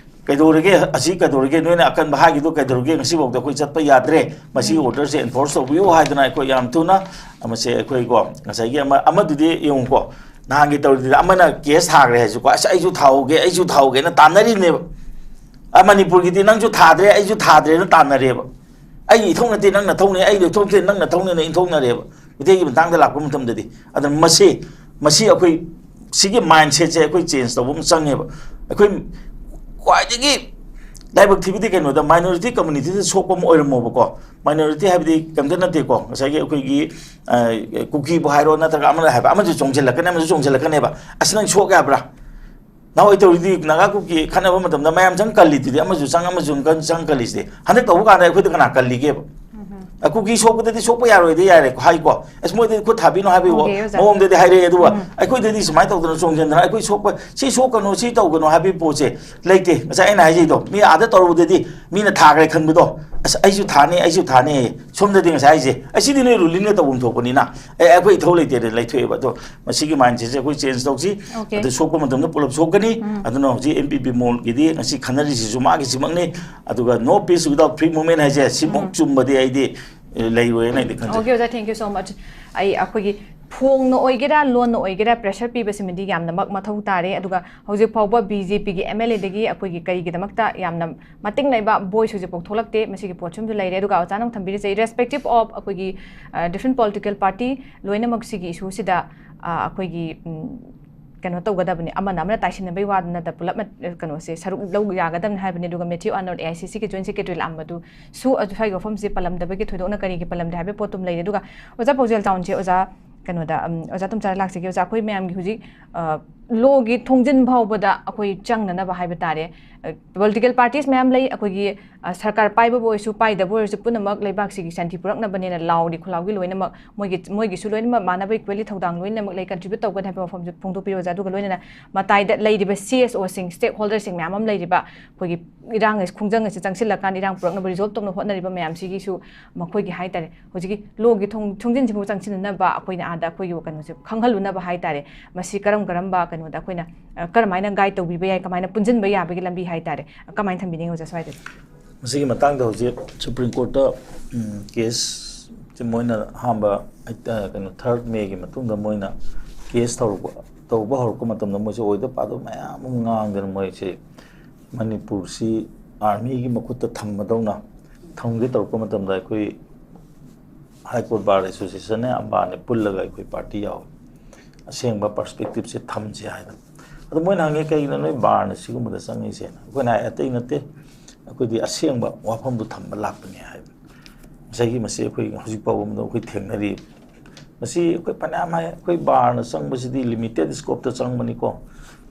ꯀꯩꯗꯧꯔꯒꯦ? ꯑꯁꯤ ꯀꯩꯗꯧꯔꯒꯦ? ꯅꯣꯏꯅ ꯑꯀꯟꯕ ꯍꯥꯏꯈꯤꯗꯣ ꯀꯩꯗꯧꯔꯒꯦ? ꯉꯁꯤꯐꯥꯎꯗ ꯑꯩꯈꯣꯏ ꯆꯠꯄ ꯌꯥꯗ꯭ꯔꯦ꯫ ꯃꯁꯤꯒꯤ ꯎꯝ꯫ Order ꯁꯦ enforce ꯇꯧꯕꯤꯌꯨ ꯍꯥꯏꯗꯅ ꯑꯩꯈꯣꯏ ꯌꯥꯝ ꯊꯨꯅ ꯃꯁꯦ ꯑꯩꯈꯣꯏꯀꯣ, ꯉꯁꯥꯏꯒꯤ ꯑꯃ, ꯑꯃꯗꯨꯗꯤ ꯌꯦꯡꯉꯨꯀꯣ, ꯅꯍꯥꯟꯒꯤ ꯇꯧꯔꯤꯗꯨꯗꯤ ꯑꯃꯅ case ꯊꯥꯈ꯭ꯔꯦ ꯍꯥꯏꯁꯨꯀꯣ, "ꯑꯁ, ꯑꯩꯁꯨ ꯊꯥꯍꯧꯒꯦ, ꯑꯩꯁꯨ ꯊꯥꯍꯧꯒꯦꯅ" ꯇꯥꯟꯅꯔꯤꯕꯅꯦꯕ꯫ ꯑ, ꯃꯅꯤꯄꯨꯔꯒꯤꯗꯤ "ꯅꯪꯁꯨ ꯊꯥꯗ꯭ꯔꯦ, ꯑꯩꯁꯨ ꯊꯥꯗ꯭ꯔꯦꯅ" ꯇꯥꯟꯅꯔꯦꯕ꯫ "ꯑꯩꯒꯤ ꯏꯊꯧ ꯅꯠꯇꯦ, ꯅꯪ ꯅꯊꯧꯅꯦ, ꯑꯩꯒꯤ ꯏꯊꯧ ꯅꯠꯇꯦ, ꯅꯪ ꯅꯊꯧꯅꯦꯅ" ꯏꯟꯊꯣꯛꯅꯔꯦꯕ꯫ ꯃꯤꯇꯩꯒꯤ ꯃꯇꯥꯡꯗ ꯂꯥꯛꯄ ꯃꯇꯝꯗꯗꯤ꯫ ꯑꯗꯨꯅ ꯃꯁꯤ, ꯃꯁꯤ ꯑꯩꯈꯣꯏ ꯁꯤꯒꯤ ꯃꯥꯏꯟꯁꯦꯠꯁꯦ ꯑꯩꯈꯣꯏ ꯆꯦꯟꯖ ꯇꯧꯕ ꯑꯃ ꯆꯪꯉꯦꯕ꯫ ꯑꯩꯈꯣꯏ ꯈ꯭ꯋꯥꯏꯗꯒꯤ ꯂꯥꯏꯕꯛ ꯊꯤꯕꯗꯤ ꯀꯩꯅꯣꯗ, ꯃꯥꯏꯅꯣꯔꯤꯇꯤ ꯀꯝꯃꯨꯅꯤꯇꯤꯗ ꯁꯣꯛꯄ ꯑꯃ ꯑꯣꯏꯔꯝꯃꯣꯕꯀꯣ꯫ ꯃꯥꯏꯅꯣꯔꯤꯇꯤ ꯍꯥꯏꯕꯗꯤ ꯀꯩꯝꯇ ꯅꯠꯇꯦꯀꯣ, ꯉꯁꯥꯏꯒꯤ ꯑꯩꯈꯣꯏꯒꯤ ꯑ, ꯀꯨꯀꯤꯕꯨ ꯍꯥꯏꯔꯣ, ꯅꯠꯇ꯭ꯔꯒ ꯑꯃꯅ ꯍꯥꯏꯕ, ꯑꯃꯁꯨ ꯆꯣꯡꯁꯤꯜꯂꯛꯀꯅꯤ, ꯑꯃꯁꯨ ꯆꯣꯡꯁꯤꯜꯂꯛꯀꯅꯦꯕ꯫ ꯑꯁ, ꯅꯪ ꯁꯣꯛ ꯌꯥꯕ꯭ꯔꯥ? ꯅꯍꯥꯟꯋꯥꯏ ꯇꯧꯔꯤꯗꯤ ꯅꯥꯒꯥ ꯀꯨꯀꯤ ꯈꯠꯅꯕ ꯃꯇꯝꯗ ꯃꯌꯥꯝ ꯆꯪ ꯀꯜꯂꯤꯗꯨꯗꯤ, ꯑꯃꯁꯨ ꯆꯪ, ꯑꯃꯁꯨ ꯆꯪ ꯀꯜꯂꯤꯁꯤꯗꯤ꯫ ꯍꯟꯗꯛ ꯇꯧꯕ ꯀꯥꯟꯗ ꯑꯩꯈꯣꯏꯗ ꯀꯅꯥ ꯀꯜꯂꯤꯒꯦꯕ? ꯑ, ꯀꯨꯀꯤ ꯁꯣꯛꯄꯗꯗꯤ ꯁꯣꯛꯄ ꯌꯥꯔꯣꯏꯗꯤ ꯌꯥꯔꯦ ꯍꯥꯏꯀꯣ, ꯑꯁ, ꯃꯣꯏꯗꯗꯤ ꯈꯨꯠ ꯊꯥꯕꯤꯅꯣ ꯍꯥꯏꯕꯒꯤ Okay, ꯑꯣꯖꯥ꯫ ꯃꯑꯣꯡꯗꯗꯤ ꯍꯥꯏꯔꯛꯑꯦ, ꯑꯗꯨꯒ ꯑꯩꯈꯣꯏꯗꯗꯤ ꯁꯨꯃꯥꯏꯅ ꯇꯧꯗꯅ ꯆꯣꯡꯁꯤꯟꯗꯅ ꯑꯩꯈꯣꯏ ꯁꯣꯛꯄ, ꯁꯤ ꯁꯣꯛꯀꯅꯨ, ꯁꯤ ꯇꯧꯒꯅꯨ ꯍꯥꯏꯕꯒꯤ ꯄꯣꯠꯁꯦ ꯂꯩꯇꯦ꯫ ꯉꯁꯥꯏ ꯑꯩꯅ ꯍꯥꯏꯖꯩꯗꯣ, ꯃꯤ ꯑꯥꯗ ꯇꯧꯔꯨꯕꯗꯗꯤ ꯃꯤꯅ ꯊꯥꯈ꯭ꯔꯦ ꯈꯟꯕꯗꯣ, ꯑꯁ, ꯑꯩꯁꯨ ꯊꯥꯅꯤ, ꯑꯩꯁꯨ ꯊꯥꯅꯤ ꯍꯥꯏꯌꯦ꯫ ꯁꯣꯝꯗꯗꯤ ꯉꯁꯥꯏ ꯍꯥꯏꯁꯦ, ꯑꯁꯤꯗꯤ ꯅꯣꯏ ꯔꯨꯂꯤꯡꯅ ꯇꯧꯐꯝ ꯊꯣꯛꯄꯅꯤꯅ, ꯑꯦ, ꯑꯩꯈꯣꯏ ꯏꯊꯧ ꯂꯩꯇꯦꯅ ꯂꯩꯊꯣꯛꯑꯦꯕ꯫ ꯑꯗꯣ ꯃꯁꯤꯒꯤ ꯃꯥꯏꯟꯁꯦꯠꯁꯦ ꯑꯩꯈꯣꯏ ꯆꯦꯟꯖ ꯇꯧꯁꯤ꯫ Okay. ꯑꯗꯨ ꯁꯣꯛꯄ ꯃꯇꯝꯗ ꯄꯨꯂꯞ ꯁꯣꯛꯀꯅꯤ꯫ ꯑꯗꯨꯅ ꯍꯧꯖꯤꯛ ꯑꯦꯝ ꯄꯤ ꯄꯤ ꯃꯣꯜꯒꯤꯗꯤ ꯉꯁꯤ ꯈꯟꯅꯔꯤꯁꯤꯁꯨ ꯃꯥꯒꯤ ꯁꯤꯃꯛꯅꯤ꯫ ꯑꯗꯨꯒ no peace without free movement ꯍꯥꯏꯁꯦ ꯁꯤꯃꯨꯛ ꯆꯨꯝꯕꯗꯤ ꯑꯩꯗꯤ, ꯑꯦ, ꯂꯩꯔꯣꯏꯅ ꯑꯩꯗꯤ ꯈꯟꯖꯩ꯫ Okay, ꯑꯣꯖꯥ, thank you so much. ꯑꯩ ꯑꯩꯈꯣꯏꯒꯤ ꯐꯣꯡꯅ ꯑꯣꯏꯒꯦꯔꯥ, ꯂꯣꯟꯅ ꯑꯣꯏꯒꯦꯔꯥ, pressure ꯄꯤꯕꯁꯤꯃꯗꯤ ꯌꯥꯝꯅꯃꯛ ꯃꯊꯧ ꯇꯥꯔꯦ꯫ ꯑꯗꯨꯒ ꯍꯧꯖꯤꯛ ꯐꯥꯎꯕ ꯕꯤ ꯖꯦ ꯄꯤꯒꯤ ꯑꯦꯝ ꯑꯦꯜ ꯑꯦꯗꯒꯤ ꯑꯩꯈꯣꯏꯒꯤ ꯀꯔꯤꯒꯤꯗꯃꯛꯇ ꯌꯥꯝꯅ ꯃꯇꯤꯡ ꯂꯩꯕ ꯚꯣꯏꯁ ꯍꯧꯖꯤꯛꯐꯥꯎ ꯊꯣꯛꯂꯛꯇꯦ꯫ ꯃꯁꯤꯒꯤ ꯄꯣꯠꯁꯤꯃꯁꯨ ꯂꯩꯔꯦ꯫ ꯑꯗꯨꯒ ꯑꯣꯖꯥꯅ ꯑꯃꯨꯛ ꯊꯝꯕꯤꯔꯤꯁꯦ, irrespective of ꯑꯩꯈꯣꯏꯒꯤ different political party, ꯂꯣꯏꯅꯃꯛ ꯁꯤꯒꯤ ꯏꯁꯨꯁꯤꯗ ꯑꯩꯈꯣꯏꯒꯤ ꯀꯩꯅꯣ ꯇꯧꯒꯗꯕꯅꯤ, ꯑꯃꯅ ꯑꯃꯅ ꯇꯥꯏꯁꯤꯟꯅꯕꯒꯤ ꯋꯥꯗ ꯅꯠꯇ ꯄꯨꯂꯞꯅ ꯀꯩꯅꯣꯁꯦ ꯁꯔꯨꯛ ꯂꯧ ꯌꯥꯒꯗꯕꯅꯤ ꯍꯥꯏꯕꯅꯤ꯫ ꯑꯗꯨꯒ ꯃꯦꯊ꯭ꯌꯨ ꯑꯥꯔꯅꯣꯜꯗ, ꯑꯦ ꯑꯥꯏ ꯁꯤ ꯁꯤꯒꯤ ꯖꯣꯏꯟ ꯁꯦꯀ꯭ꯔꯦꯇꯔꯤ ꯂꯥꯛꯑꯝꯕꯗꯨꯁꯨ ꯁ꯭ꯋꯥꯏꯒꯤ ꯋꯥꯐꯝꯁꯦ ꯄꯜꯂꯝꯗꯕꯒꯤ ꯊꯣꯏꯗꯣꯛꯅ ꯀꯔꯤꯒꯤ ꯄꯜꯂꯝꯗꯦ ꯍꯥꯏꯕꯒꯤ ꯄꯣꯠꯇꯨꯝ ꯂꯩꯔꯦ꯫ ꯑꯗꯨꯒ ꯑꯣꯖꯥ ꯄꯥꯎꯖꯦꯜ ꯇꯥꯎꯟꯁꯦ, ꯑꯣꯖꯥ ꯀꯩꯅꯣꯗ, ꯎꯝ, ꯑꯣꯖꯥ ꯇꯣꯝꯆꯥꯗ ꯂꯥꯛꯆꯒꯦ꯫ ꯑꯣꯖꯥ, ꯑꯩꯈꯣꯏ ꯃꯌꯥꯝꯒꯤ ꯍꯧꯖꯤꯛ ꯂꯣꯒꯤ ꯊꯣꯡꯖꯤꯟ ꯐꯥꯎꯕꯗ ꯑꯩꯈꯣꯏ ꯆꯪꯅꯅꯕ ꯍꯥꯏꯕ ꯇꯥꯔꯦ꯫ ꯄꯣꯂꯤꯇꯤꯀꯦꯜ ꯄꯥꯔꯇꯤꯁ ꯃꯌꯥꯝ ꯂꯩ, ꯑꯩꯈꯣꯏꯒꯤ ꯁꯔꯀꯥꯔ ꯄꯥꯏꯕꯕꯨ ꯑꯣꯏꯔꯁꯨ ꯄꯥꯏꯗꯕ ꯑꯣꯏꯔꯁꯨ ꯄꯨꯝꯅꯃꯛ ꯂꯩꯕꯥꯛꯁꯤꯒꯤ ꯁꯥꯟꯇꯤ ꯄꯨꯔꯛꯅꯕꯅꯦꯅ ꯂꯥꯎꯔꯤ ꯈꯨꯂꯥꯎꯒꯤ ꯂꯣꯏꯅꯃꯛ ꯃꯣꯏꯒꯤ, ꯃꯣꯏꯒꯤꯁꯨ ꯂꯣꯏꯅꯃꯛ ꯃꯥꯟꯅꯕ equally ꯊꯧꯗꯥꯡ ꯂꯣꯏꯅꯃꯛ ꯂꯩ, contribute ꯇꯧꯒꯅꯤ ꯍꯥꯏꯕ ꯋꯥꯐꯝꯁꯨ ꯐꯣꯡꯗꯣꯛꯄꯤꯌꯨ ꯑꯣꯖꯥ꯫ ꯑꯗꯨꯒ ꯂꯣꯏꯅꯅ ꯃꯇꯥꯏꯗ ꯂꯩꯔꯤꯕ ꯁꯤ ꯑꯦꯁ ꯑꯣꯁꯤꯡ, stakeholderꯁꯤꯡ ꯃꯌꯥꯝ ꯑꯃ ꯂꯩꯔꯤꯕ, ꯑꯩꯈꯣꯏꯒꯤ ꯏꯔꯥꯡ ꯑꯁꯤ, ꯈꯣꯡꯖꯪ ꯑꯁꯤ ꯆꯪꯁꯤꯜꯂꯀꯥꯟꯗ ꯏꯔꯥꯡ ꯄꯨꯔꯛꯅꯕ, ꯔꯤꯖꯣꯜꯕ ꯇꯧꯅꯕ ꯍꯣꯠꯅꯔꯤꯕ ꯃꯌꯥꯝꯁꯤꯒꯤꯁꯨ ꯃꯈꯣꯏꯒꯤ ꯍꯥꯏ ꯇꯥꯔꯦ, ꯍꯧꯖꯤꯛꯀꯤ ꯂꯣꯒꯤ ꯊꯣꯡ, ꯊꯣꯡꯖꯤꯟꯁꯤꯕꯨ ꯆꯪꯁꯤꯟꯅꯅꯕ ꯑꯩꯈꯣꯏꯅ ꯑꯥꯗ ꯑꯩꯈꯣꯏꯒꯤ ꯀꯩꯅꯣꯁꯦ ꯈꯪꯍꯜꯂꯨꯅꯕ ꯍꯥꯏ ꯇꯥꯔꯦ꯫ ꯃꯁꯤ ꯀꯔꯝ ꯀꯔꯝꯕ ꯀꯩꯅꯣꯗ ꯑꯩꯈꯣꯏꯅ, ꯑ, ꯀꯔꯝꯍꯥꯏꯅ ꯒꯥꯏꯗ ꯇꯧꯕꯤꯕ ꯌꯥꯏ, ꯀꯃꯥꯏꯅ ꯄꯨꯟꯁꯤꯟꯕ ꯌꯥꯕꯒꯤ ꯂꯝꯕꯤ ꯍꯥꯏ ꯇꯥꯔꯦ, ꯀꯃꯥꯏꯅ ꯊꯝꯕꯤꯅꯤꯡꯉꯤ ꯑꯣꯖꯥ ꯁ꯭ꯋꯥꯏꯗꯗꯤ? ꯃꯁꯤꯒꯤ ꯃꯇꯥꯡꯗ ꯍꯧꯖꯤꯛ ꯁꯨꯄ꯭ꯔꯤꯝ ꯀꯣꯔꯠꯇ, ꯎꯝ, ꯀꯦꯁꯁꯤ ꯃꯣꯏꯅ ꯑꯍꯥꯟꯕ, ꯑ, ꯀꯩꯅꯣ, ꯊꯥꯔꯠ ꯃꯦꯒꯤ ꯃꯇꯨꯡꯗ ꯃꯣꯏꯅ ꯀꯦꯁ ꯇꯧꯔꯛꯄ, ꯇꯧꯕ ꯍꯧꯔꯛꯄ ꯃꯇꯝꯗ ꯃꯣꯏꯁꯦ ꯑꯣꯏꯗ ꯄꯥꯗꯕ ꯃꯌꯥꯝ ꯑꯃ ꯉꯥꯡꯗꯅ ꯃꯣꯏꯁꯦ ꯃꯅꯤꯄꯨꯔꯁꯤ ꯑꯥꯔꯃꯤꯒꯤ ꯃꯈꯨꯠꯇ ꯊꯝꯕꯗꯧꯅ ꯊꯝꯒꯦ ꯇꯧꯔꯛꯄ ꯃꯇꯝꯗ ꯑꯩꯈꯣꯏ ꯍꯥꯏ ꯀꯣꯔꯠ ꯕꯥꯔ ꯑꯦꯁꯣꯁꯤꯌꯦꯁꯟꯅꯦ, ꯑꯝꯕꯥꯅꯦ ꯄꯨꯜꯂꯒ ꯑꯩꯈꯣꯏ ꯄꯥꯔꯇꯤ ꯌꯥꯎꯏ꯫ ꯑꯁꯦꯡꯕ ꯄꯔꯁꯄꯦꯛꯇꯤꯞꯁꯦ ꯊꯝꯁꯦ ꯍꯥꯏꯗꯅ꯫ ꯑꯗꯣ ꯃꯣꯏꯅ ꯍꯪꯉꯦ, "ꯀꯩꯒꯤꯅꯣ ꯅꯣꯏ ꯕꯥꯔꯅ ꯁꯤꯒꯨꯝꯕꯗ ꯆꯪꯉꯤꯁꯦꯅ?" ꯑꯩꯈꯣꯏꯅ ꯍꯥꯏ, "ꯑꯇꯩ ꯅꯠꯇꯦ, ꯑꯩꯈꯣꯏꯗꯤ ꯑꯁꯦꯡꯕ ꯋꯥꯐꯝꯗꯨ ꯊꯝꯕ ꯂꯥꯛꯄꯅꯦ" ꯍꯥꯏꯕ꯫ ꯉꯁꯥꯏꯒꯤ ꯃꯁꯤ ꯑꯩꯈꯣꯏ ꯍꯧꯖꯤꯛ ꯐꯥꯎꯕ ꯃꯗꯨ ꯑꯩꯈꯣꯏ ꯊꯦꯡꯅꯔꯤ꯫ ꯃꯁꯤ ꯑꯩꯈꯣꯏ ꯐꯅꯌꯥꯝ ꯍꯥꯏ, ꯑꯩꯈꯣꯏ ꯕꯥꯔꯅ ꯆꯪꯕꯁꯤꯗꯤ ꯂꯤꯃꯤꯇꯦꯠ ꯁ꯭ꯀꯣꯞꯇ ꯆꯪꯕꯅꯤꯀꯣ,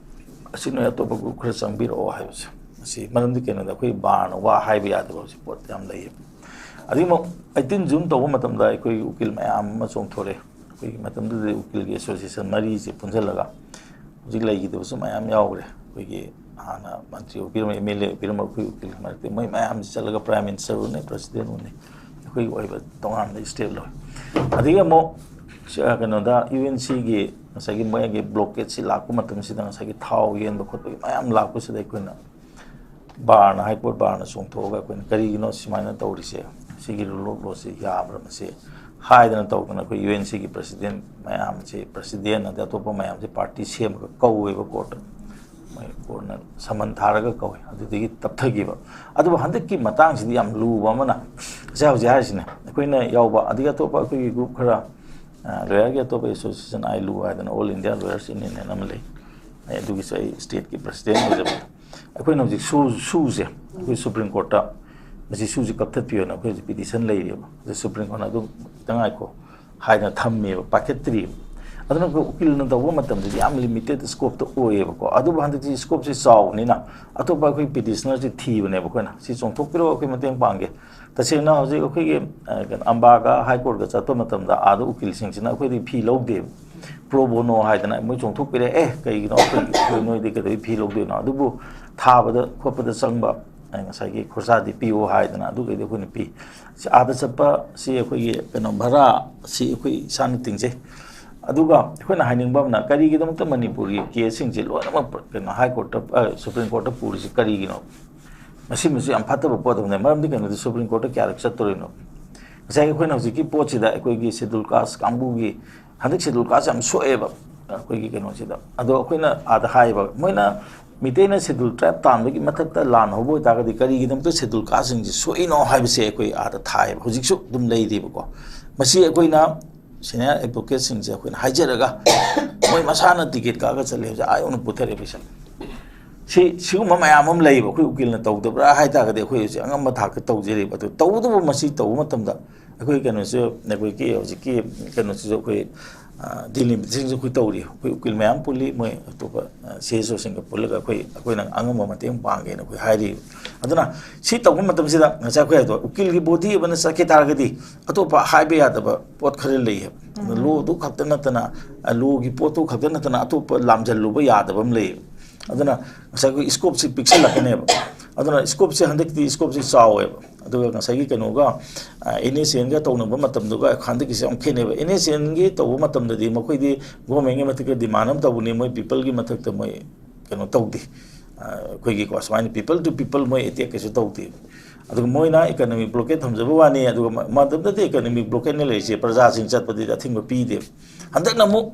ꯑꯁꯤ ꯅꯣꯏ ꯑꯇꯣꯞꯄ ꯒ꯭ꯔꯨꯞ ꯈꯔ ꯆꯪꯕꯤꯔꯛꯑꯣ ꯍꯥꯏꯕꯁꯦ꯫ ꯃꯁꯤ ꯃꯔꯝꯗꯤ ꯀꯩꯅꯣꯗ ꯑꯩꯈꯣꯏ ꯕꯥꯔꯅ ꯋꯥ ꯍꯥꯏꯕ ꯌꯥꯗꯕ ꯍꯧꯖꯤꯛ ꯄꯣꯠ ꯌꯥꯝ ꯂꯩꯌꯦꯕ꯫ ꯑꯗꯨꯒꯤꯃꯛ ꯑꯩꯠꯇꯤꯟ ꯖꯨꯟ ꯇꯧꯕ ꯃꯇꯝꯗ ꯑꯩꯈꯣꯏ ꯎꯀꯤꯜ ꯃꯌꯥꯝ ꯑꯃ ꯆꯣꯡꯊꯣꯔꯛꯑꯦ꯫ ꯑꯩꯈꯣꯏꯒꯤ ꯃꯇꯝꯗꯨꯗꯗꯤ ꯎꯀꯤꯜꯒꯤ ꯑꯦꯁꯣꯁꯤꯌꯦꯁꯟ ꯃꯔꯤꯁꯦ ꯄꯨꯟꯁꯤꯜꯂꯒ ꯍꯧꯖꯤꯛ ꯂꯩꯈꯤꯗꯕꯁꯨ ꯃꯌꯥꯝ ꯌꯥꯎꯈ꯭ꯔꯦ꯫ ꯑꯩꯈꯣꯏꯒꯤ ꯍꯥꯟꯅ ꯃꯟꯇ꯭ꯔꯤ ꯑꯣꯏꯕꯤꯔꯝꯕ, ꯑꯦꯝ ꯑꯦꯜ ꯑꯦ ꯑꯣꯏꯕꯤꯔꯝꯕ ꯑꯩꯈꯣꯏ ꯎꯀꯤꯜ ꯃꯔꯛꯇ ꯃꯣꯏ ꯃꯌꯥꯝꯁꯤ ꯆꯠꯂꯒ ꯄ꯭ꯔꯥꯏꯝ ꯃꯤꯅꯤꯁꯇꯔ ꯎꯅꯩ, ꯄ꯭ꯔꯁꯤꯗꯦꯟ ꯎꯅꯩ, ꯑꯩꯈꯣꯏꯒꯤ ꯑꯣꯏꯕ ꯇꯣꯉꯥꯟꯕ ꯁ꯭ꯇꯦꯞ ꯂꯧꯏ꯫ ꯑꯗꯒꯤ ꯑꯃꯨꯛ ꯁ-, ꯀꯩꯅꯣꯗ ꯌꯨ ꯑꯦꯟ ꯁꯤꯒꯤ ꯉꯁꯥꯏꯒꯤ ꯃꯣꯏꯒꯤ ꯕ꯭ꯂꯣꯀꯦꯠꯁꯤ ꯂꯥꯛꯄ ꯃꯇꯝꯁꯤꯗ ꯉꯁꯥꯏꯒꯤ ꯊꯥꯎ ꯌꯦꯟꯕ ꯈꯣꯠꯄꯒꯤ ꯃꯌꯥꯝ ꯂꯥꯛꯄꯁꯤꯗ ꯑꯩꯈꯣꯏꯅ ꯕꯥꯔꯅ, ꯍꯥꯏ ꯀꯣꯔꯠ ꯕꯥꯔꯅ ꯆꯣꯡꯊꯣꯛꯑꯒ ꯑꯩꯈꯣꯏꯅ ꯀꯔꯤꯒꯤꯅꯣ ꯁꯨꯃꯥꯏꯅ ꯇꯧꯔꯤꯁꯦ, ꯁꯤꯒꯤ ꯔꯨꯜ ꯑꯣꯐ ꯂꯣꯁꯤ ꯌꯥꯕ꯭ꯔꯥ ꯃꯁꯤ ꯍꯥꯏꯗꯅ ꯇꯧꯗꯅ ꯑꯩꯈꯣꯏ ꯌꯨ ꯑꯦꯟ ꯁꯤꯒꯤ ꯄ꯭ꯔꯁꯤꯗꯦꯟ ꯃꯌꯥꯝꯁꯤ, ꯄ꯭ꯔꯁꯤꯗꯦꯟ ꯑꯗꯩ ꯑꯇꯣꯞꯄ ꯃꯌꯥꯝꯁꯤ ꯄꯥꯔꯇꯤ ꯁꯦꯝꯃꯒ ꯀꯧꯋꯦꯕ ꯀꯣꯔꯠꯇ꯫ ꯃꯣꯏ ꯀꯣꯔꯠꯅ ꯁꯃꯟ ꯊꯥꯔꯒ ꯀꯧꯋꯦ, ꯑꯗꯨꯗꯒꯤ ꯇꯞꯊꯈꯤꯕ꯫ ꯑꯗꯨꯕꯨ ꯍꯟꯗꯛꯀꯤ ꯃꯇꯥꯡꯁꯤꯗꯤ ꯌꯥꯝ ꯂꯨꯕ ꯑꯃꯅ, ꯉꯁꯥꯏ ꯍꯧꯖꯤꯛ ꯍꯥꯏꯔꯤꯁꯤꯅꯦ, ꯑꯩꯈꯣꯏꯅ ꯌꯥꯎꯕ, ꯑꯗꯒꯤ ꯑꯇꯣꯞꯄ ꯑꯩꯈꯣꯏꯒꯤ ꯒ꯭ꯔꯨꯞ ꯈꯔ, ꯑ, ꯂꯣꯌꯔꯒꯤ ꯑꯇꯣꯞꯄ ꯑꯦꯁꯣꯁꯤꯌꯦꯁꯟ, ꯑꯥꯏ ꯂꯨ ꯍꯥꯏꯗꯅ, ꯑꯣꯜ ꯏꯟꯗꯤꯌꯥ ꯂꯣꯌꯔꯁ ꯌꯨꯅꯤꯌꯟ ꯍꯥꯏꯅ ꯑꯃ ꯂꯩ, ꯑꯩ ꯑꯗꯨꯒꯤꯁꯨ ꯑꯩ ꯁ꯭ꯇꯦꯠꯀꯤ ꯄ꯭ꯔꯁꯤꯗꯦꯟ ꯑꯣꯏꯖꯕ꯫ ꯑꯩꯈꯣꯏꯅ ꯍꯧꯖꯤꯛ ꯁꯨ-, ꯁꯨꯁꯦ ꯑꯩꯈꯣꯏ ꯁꯨꯄ꯭ꯔꯤꯝ ꯀꯣꯔꯠꯇ ꯃꯁꯤ ꯁꯨꯁꯦ ꯀꯞꯊꯠꯄꯤꯌꯣꯅ ꯑꯩꯈꯣꯏ ꯍꯧꯖꯤꯛ ꯄꯤꯇꯤꯁꯟ ꯂꯩꯔꯤꯕ꯫ ꯑꯗꯨ ꯁꯨꯄ꯭ꯔꯤꯝ ꯀꯣꯔꯠꯅ ꯑꯗꯨꯝ ꯈꯤꯇꯪ ꯉꯥꯏꯈꯣ ꯍꯥꯏꯗꯅ ꯊꯝꯃꯦꯕ, ꯄꯥꯏꯈꯠꯇ꯭ꯔꯤꯕ꯫ ꯑꯗꯨꯅ ꯑꯩꯈꯣꯏ ꯎꯀꯤꯜꯅ ꯇꯧꯕ ꯃꯇꯝꯗꯗꯤ ꯌꯥꯝ ꯂꯤꯃꯤꯇꯦꯠ ꯁ꯭ꯀꯣꯞꯇ ꯑꯣꯏꯌꯦꯕꯀꯣ꯫ ꯑꯗꯨꯕꯨ ꯍꯟꯗꯛꯇꯤ ꯁ꯭ꯀꯣꯞꯁꯦ ꯆꯥꯎꯕꯅꯤꯅ ꯑꯇꯣꯞꯄ ꯑꯩꯈꯣꯏ ꯄꯤꯇꯤꯁꯅꯔꯁꯦ ꯊꯤꯕꯅꯦꯕ ꯑꯩꯈꯣꯏꯅ, "ꯁꯤ ꯆꯣꯡꯊꯣꯛꯄꯤꯔꯣ, ꯑꯩꯈꯣꯏ ꯃꯇꯦꯡ ꯄꯥꯡꯒꯦ"꯫ ꯇꯁꯦꯡꯅ ꯍꯧꯖꯤꯛ ꯑꯩꯈꯣꯏꯒꯤ, ꯑ, ꯀꯩꯅꯣ, ꯑꯝꯕꯥꯒ ꯍꯥꯏ ꯀꯣꯔꯠꯀ ꯆꯠꯄ ꯃꯇꯝꯗ ꯑꯥꯗ ꯎꯀꯤꯜꯁꯤꯡꯁꯤꯅ ꯑꯩꯈꯣꯏꯗꯒꯤ ꯐꯤ ꯂꯧꯗꯦꯕ꯫ ꯄ꯭ꯔꯣ ꯕꯣꯅꯣ ꯍꯥꯏꯗꯅ ꯃꯣꯏ ꯆꯣꯡꯊꯣꯛꯄꯤꯔꯦ, "ꯑꯦ, ꯀꯩꯒꯤꯅꯣ ꯑꯩꯈꯣꯏ, ꯑꯩꯈꯣꯏ ꯅꯣꯏꯗꯤ ꯀꯩꯗꯧꯕꯩ ꯐꯤ ꯂꯧꯗꯣꯏꯅꯣ?" ꯑꯗꯨꯕꯨ ꯊꯥꯕꯗ ꯈꯣꯠꯄꯗ ꯆꯪꯕ, ꯑ, ꯉꯁꯥꯏꯒꯤ ꯈꯣꯔꯁꯥꯗꯤ ꯄꯤꯌꯣ ꯍꯥꯏꯗꯅ ꯑꯗꯨꯈꯩꯗꯤ ꯑꯩꯈꯣꯏꯅ ꯄꯤ꯫ ꯁꯤ ꯑꯥꯗ ꯆꯠꯄ ꯁꯤ ꯑꯩꯈꯣꯏꯒꯤ ꯀꯩꯅꯣ ꯚꯔꯥ ꯁꯤ ꯑꯩꯈꯣꯏ ꯏꯁꯥꯅ ꯇꯤꯡꯖꯩ꯫ ꯑꯗꯨꯒ ꯑꯩꯈꯣꯏꯅ ꯍꯥꯏꯅꯤꯡꯕ ꯑꯃꯅ, ꯀꯔꯤꯒꯤꯗꯃꯛꯇ ꯃꯅꯤꯄꯨꯔꯒꯤ ꯀꯦꯁꯁꯤꯡꯁꯦ ꯂꯣꯏꯅꯃꯛ ꯀꯩꯅꯣ ꯍꯥꯏ ꯀꯣꯔꯠꯇ, ꯑ, ꯁꯨꯄ꯭ꯔꯤꯝ ꯀꯣꯔꯠꯇ ꯄꯨꯔꯤꯁꯤ ꯀꯔꯤꯒꯤꯅꯣ? ꯃꯁꯤꯃꯁꯨ ꯌꯥꯝ ꯐꯠꯇꯕ ꯄꯣꯠ ꯑꯃꯅꯤ꯫ ꯃꯔꯝꯗꯤ ꯀꯩꯅꯣꯗ ꯁꯨꯄ꯭ꯔꯤꯝ ꯀꯣꯔꯠꯇ ꯀꯌꯥꯔꯛ ꯆꯠꯇꯣꯔꯤꯅꯣ? ꯉꯁꯥꯏꯒꯤ ꯑꯩꯈꯣꯏꯅ ꯍꯧꯖꯤꯛꯀꯤ ꯄꯣꯠꯁꯤꯗ ꯑꯩꯈꯣꯏꯒꯤ ꯁꯦꯗꯨꯜ ꯀꯥꯁ ꯀꯥꯡꯕꯨꯒꯤ, ꯍꯟꯗꯛ ꯁꯦꯗꯨꯜ ꯀꯥꯁ ꯌꯥꯝ ꯁꯣꯛꯑꯦꯕ ꯑꯩꯈꯣꯏꯒꯤ ꯀꯩꯅꯣꯁꯤꯗ꯫ ꯑꯗꯣ ꯑꯩꯈꯣꯏꯅ ꯑꯥꯗ ꯍꯥꯏꯌꯦꯕ, ꯃꯣꯏꯅ ꯃꯤꯇꯩꯅ ꯁꯦꯗꯨꯜ ꯇ꯭ꯔꯥꯏꯕ ꯇꯥꯟꯕꯒꯤ ꯃꯊꯛꯇ ꯂꯥꯟ ꯍꯧꯕ ꯑꯣꯏꯇꯥꯔꯒꯗꯤ ꯀꯔꯤꯒꯤꯗꯃꯛꯇ ꯁꯦꯗꯨꯜ ꯀꯥꯁꯁꯤꯡꯁꯤ ꯁꯣꯛꯏꯅꯣ ꯍꯥꯏꯕꯁꯦ ꯑꯩꯈꯣꯏ ꯑꯥꯗ ꯊꯥꯏꯌꯦꯕ, ꯍꯧꯖꯤꯛꯁꯨ ꯑꯗꯨꯝ ꯂꯩꯔꯤꯕꯀꯣ꯫ ꯃꯁꯤ ꯑꯩꯈꯣꯏꯅ ꯁꯦꯅꯤꯌꯔ ꯑꯦꯗꯚꯣꯀꯦꯠꯁꯤꯡꯁꯦ ꯑꯩꯈꯣꯏꯅ ꯍꯥꯏꯖꯔꯒ ꯃꯣꯏ ꯃꯁꯥꯅ ꯇꯤꯀꯦꯠ ꯀꯛꯑꯒ ꯆꯠꯂꯦ ꯍꯧꯖꯤꯛ ꯑꯥ ꯌꯧꯅ ꯄꯨꯊꯔꯛꯑꯦ ꯄꯩꯁꯥ꯫ ꯁꯤ ꯁꯤꯒꯨꯝꯕ ꯃꯌꯥꯝ ꯑꯃ ꯂꯩꯌꯦꯕ꯫ ꯑꯩꯈꯣꯏ ꯎꯀꯤꯜꯅ ꯇꯧꯗꯕ꯭ꯔꯥ ꯍꯥꯏ ꯇꯥꯔꯒꯗꯤ ꯑꯩꯈꯣꯏ ꯍꯧꯖꯤꯛ ꯑꯉꯝꯕ ꯊꯥꯛꯇ ꯇꯧꯖꯔꯤꯕ꯫ ꯑꯗꯨ ꯇꯧꯕꯇꯕꯨ ꯃꯁꯤ ꯇꯧꯕ ꯃꯇꯝꯗ ꯑꯩꯈꯣꯏ ꯀꯩꯅꯣꯁꯨ, ꯑꯩꯈꯣꯏꯒꯤ ꯍꯧꯖꯤꯛꯀꯤ ꯀꯩꯅꯣꯁꯤꯁꯨ ꯑꯩꯈꯣꯏ ꯗꯤꯂꯤꯃꯤꯇꯦꯁꯟꯁꯨ ꯑꯩꯈꯣꯏ ꯇꯧꯔꯤ꯫ ꯑꯩꯈꯣꯏ ꯎꯀꯤꯜ ꯃꯌꯥꯝ ꯄꯨꯜꯂꯤ, ꯃꯣꯏ ꯑꯇꯣꯞꯄ ꯁꯤ ꯑꯦꯁ ꯑꯣꯁꯤꯡꯒ ꯄꯨꯜꯂꯒ ꯑꯩꯈꯣꯏ ꯑꯩꯈꯣꯏꯅ ꯑꯉꯝꯕ ꯃꯇꯦꯡ ꯄꯥꯡꯒꯦꯅ ꯑꯩꯈꯣꯏ ꯍꯥꯏꯔꯤ꯫ ꯑꯗꯨꯅ ꯁꯤ ꯇꯧꯕ ꯃꯇꯝꯁꯤꯗ ꯉꯁꯥꯏ ꯑꯩꯈꯣꯏ ꯍꯥꯏꯗꯣ ꯎꯀꯤꯜꯒꯤ ꯕꯣꯗꯤ ꯑꯃꯅ ꯆꯠꯈꯤ ꯇꯥꯔꯒꯗꯤ ꯑꯇꯣꯞꯄ ꯍꯥꯏꯕ ꯌꯥꯗꯕ ꯄꯣꯠ ꯈꯔ ꯂꯩꯌꯦꯕ꯫ ꯂꯣꯗꯨ ꯈꯛꯇ ꯅꯠꯇꯅ, ꯂꯣꯒꯤ ꯄꯣꯠꯇꯨ ꯈꯛꯇ ꯅꯠꯇꯅ ꯑꯇꯣꯞꯄ ꯂꯥꯝꯖꯜꯂꯨꯕ ꯌꯥꯗꯕ ꯑꯃ ꯂꯩꯌꯦꯕ꯫ ꯑꯗꯨꯅ ꯉꯁꯥꯏ ꯑꯩꯈꯣꯏ ꯁ꯭ꯀꯣꯞꯁꯤ ꯄꯤꯛꯁꯜꯂꯛꯀꯅꯦꯕ꯫ ꯑꯗꯨꯅ ꯁ꯭ꯀꯣꯞꯁꯤ ꯍꯟꯗꯛꯇꯤ ꯁ꯭ꯀꯣꯞꯁꯤ ꯆꯥꯎꯋꯦꯕ꯫ ꯑꯗꯨꯒ ꯉꯁꯥꯏꯒꯤ ꯀꯩꯅꯣꯒ, ꯑꯦꯟ ꯑꯦꯁ ꯑꯦꯟꯒ ꯇꯧꯅꯕ ꯃꯇꯝꯗꯨꯒ ꯍꯟꯗꯛꯀꯤꯁꯦ ꯌꯥꯝ ꯈꯦꯠꯅꯩꯕ꯫ ꯑꯦꯟ ꯑꯦꯁ ꯑꯦꯟꯒꯤ ꯇꯧꯕ ꯃꯇꯝꯗꯗꯤ ꯃꯈꯣꯏꯗꯤ ꯒꯣꯔꯃꯦꯟꯒꯤ ꯃꯊꯛꯇ ꯗꯤꯃꯥꯟ ꯑꯃ ꯇꯧꯕꯅꯤ, ꯃꯣꯏ ꯄꯤꯄꯜꯒꯤ ꯃꯊꯛꯇ ꯃꯣꯏ ꯀꯩꯅꯣ ꯇꯧꯗꯦ꯫ ꯑꯩꯈꯣꯏꯒꯤꯀꯣ ꯁꯨꯃꯥꯏꯅ ꯄꯤꯄꯜ ꯇꯨ ꯄꯤꯄꯜ ꯃꯣꯏ ꯑꯦꯇꯦꯛ ꯀꯩꯁꯨ ꯇꯧꯗꯦ꯫ ꯑꯗꯨꯒ ꯃꯣꯏꯅ ꯏꯀꯅꯣꯃꯤꯛ ꯕ꯭ꯂꯣꯀꯦꯠ ꯊꯝꯖꯕ ꯋꯥꯅꯤ꯫ ꯑꯗꯨꯒ ꯃ-, ꯃꯇꯝꯗꯗꯤ ꯏꯀꯅꯣꯃꯤꯛ ꯕ꯭ꯂꯣꯀꯦꯠꯅ ꯂꯩꯔꯤꯁꯦ ꯄ꯭ꯔꯖꯥꯁꯤꯡ ꯆꯠꯄꯗꯗꯤ ꯑꯊꯤꯡꯕ ꯄꯤꯗꯦꯕ꯫ ꯍꯟꯗꯛꯅ ꯑꯃꯨꯛ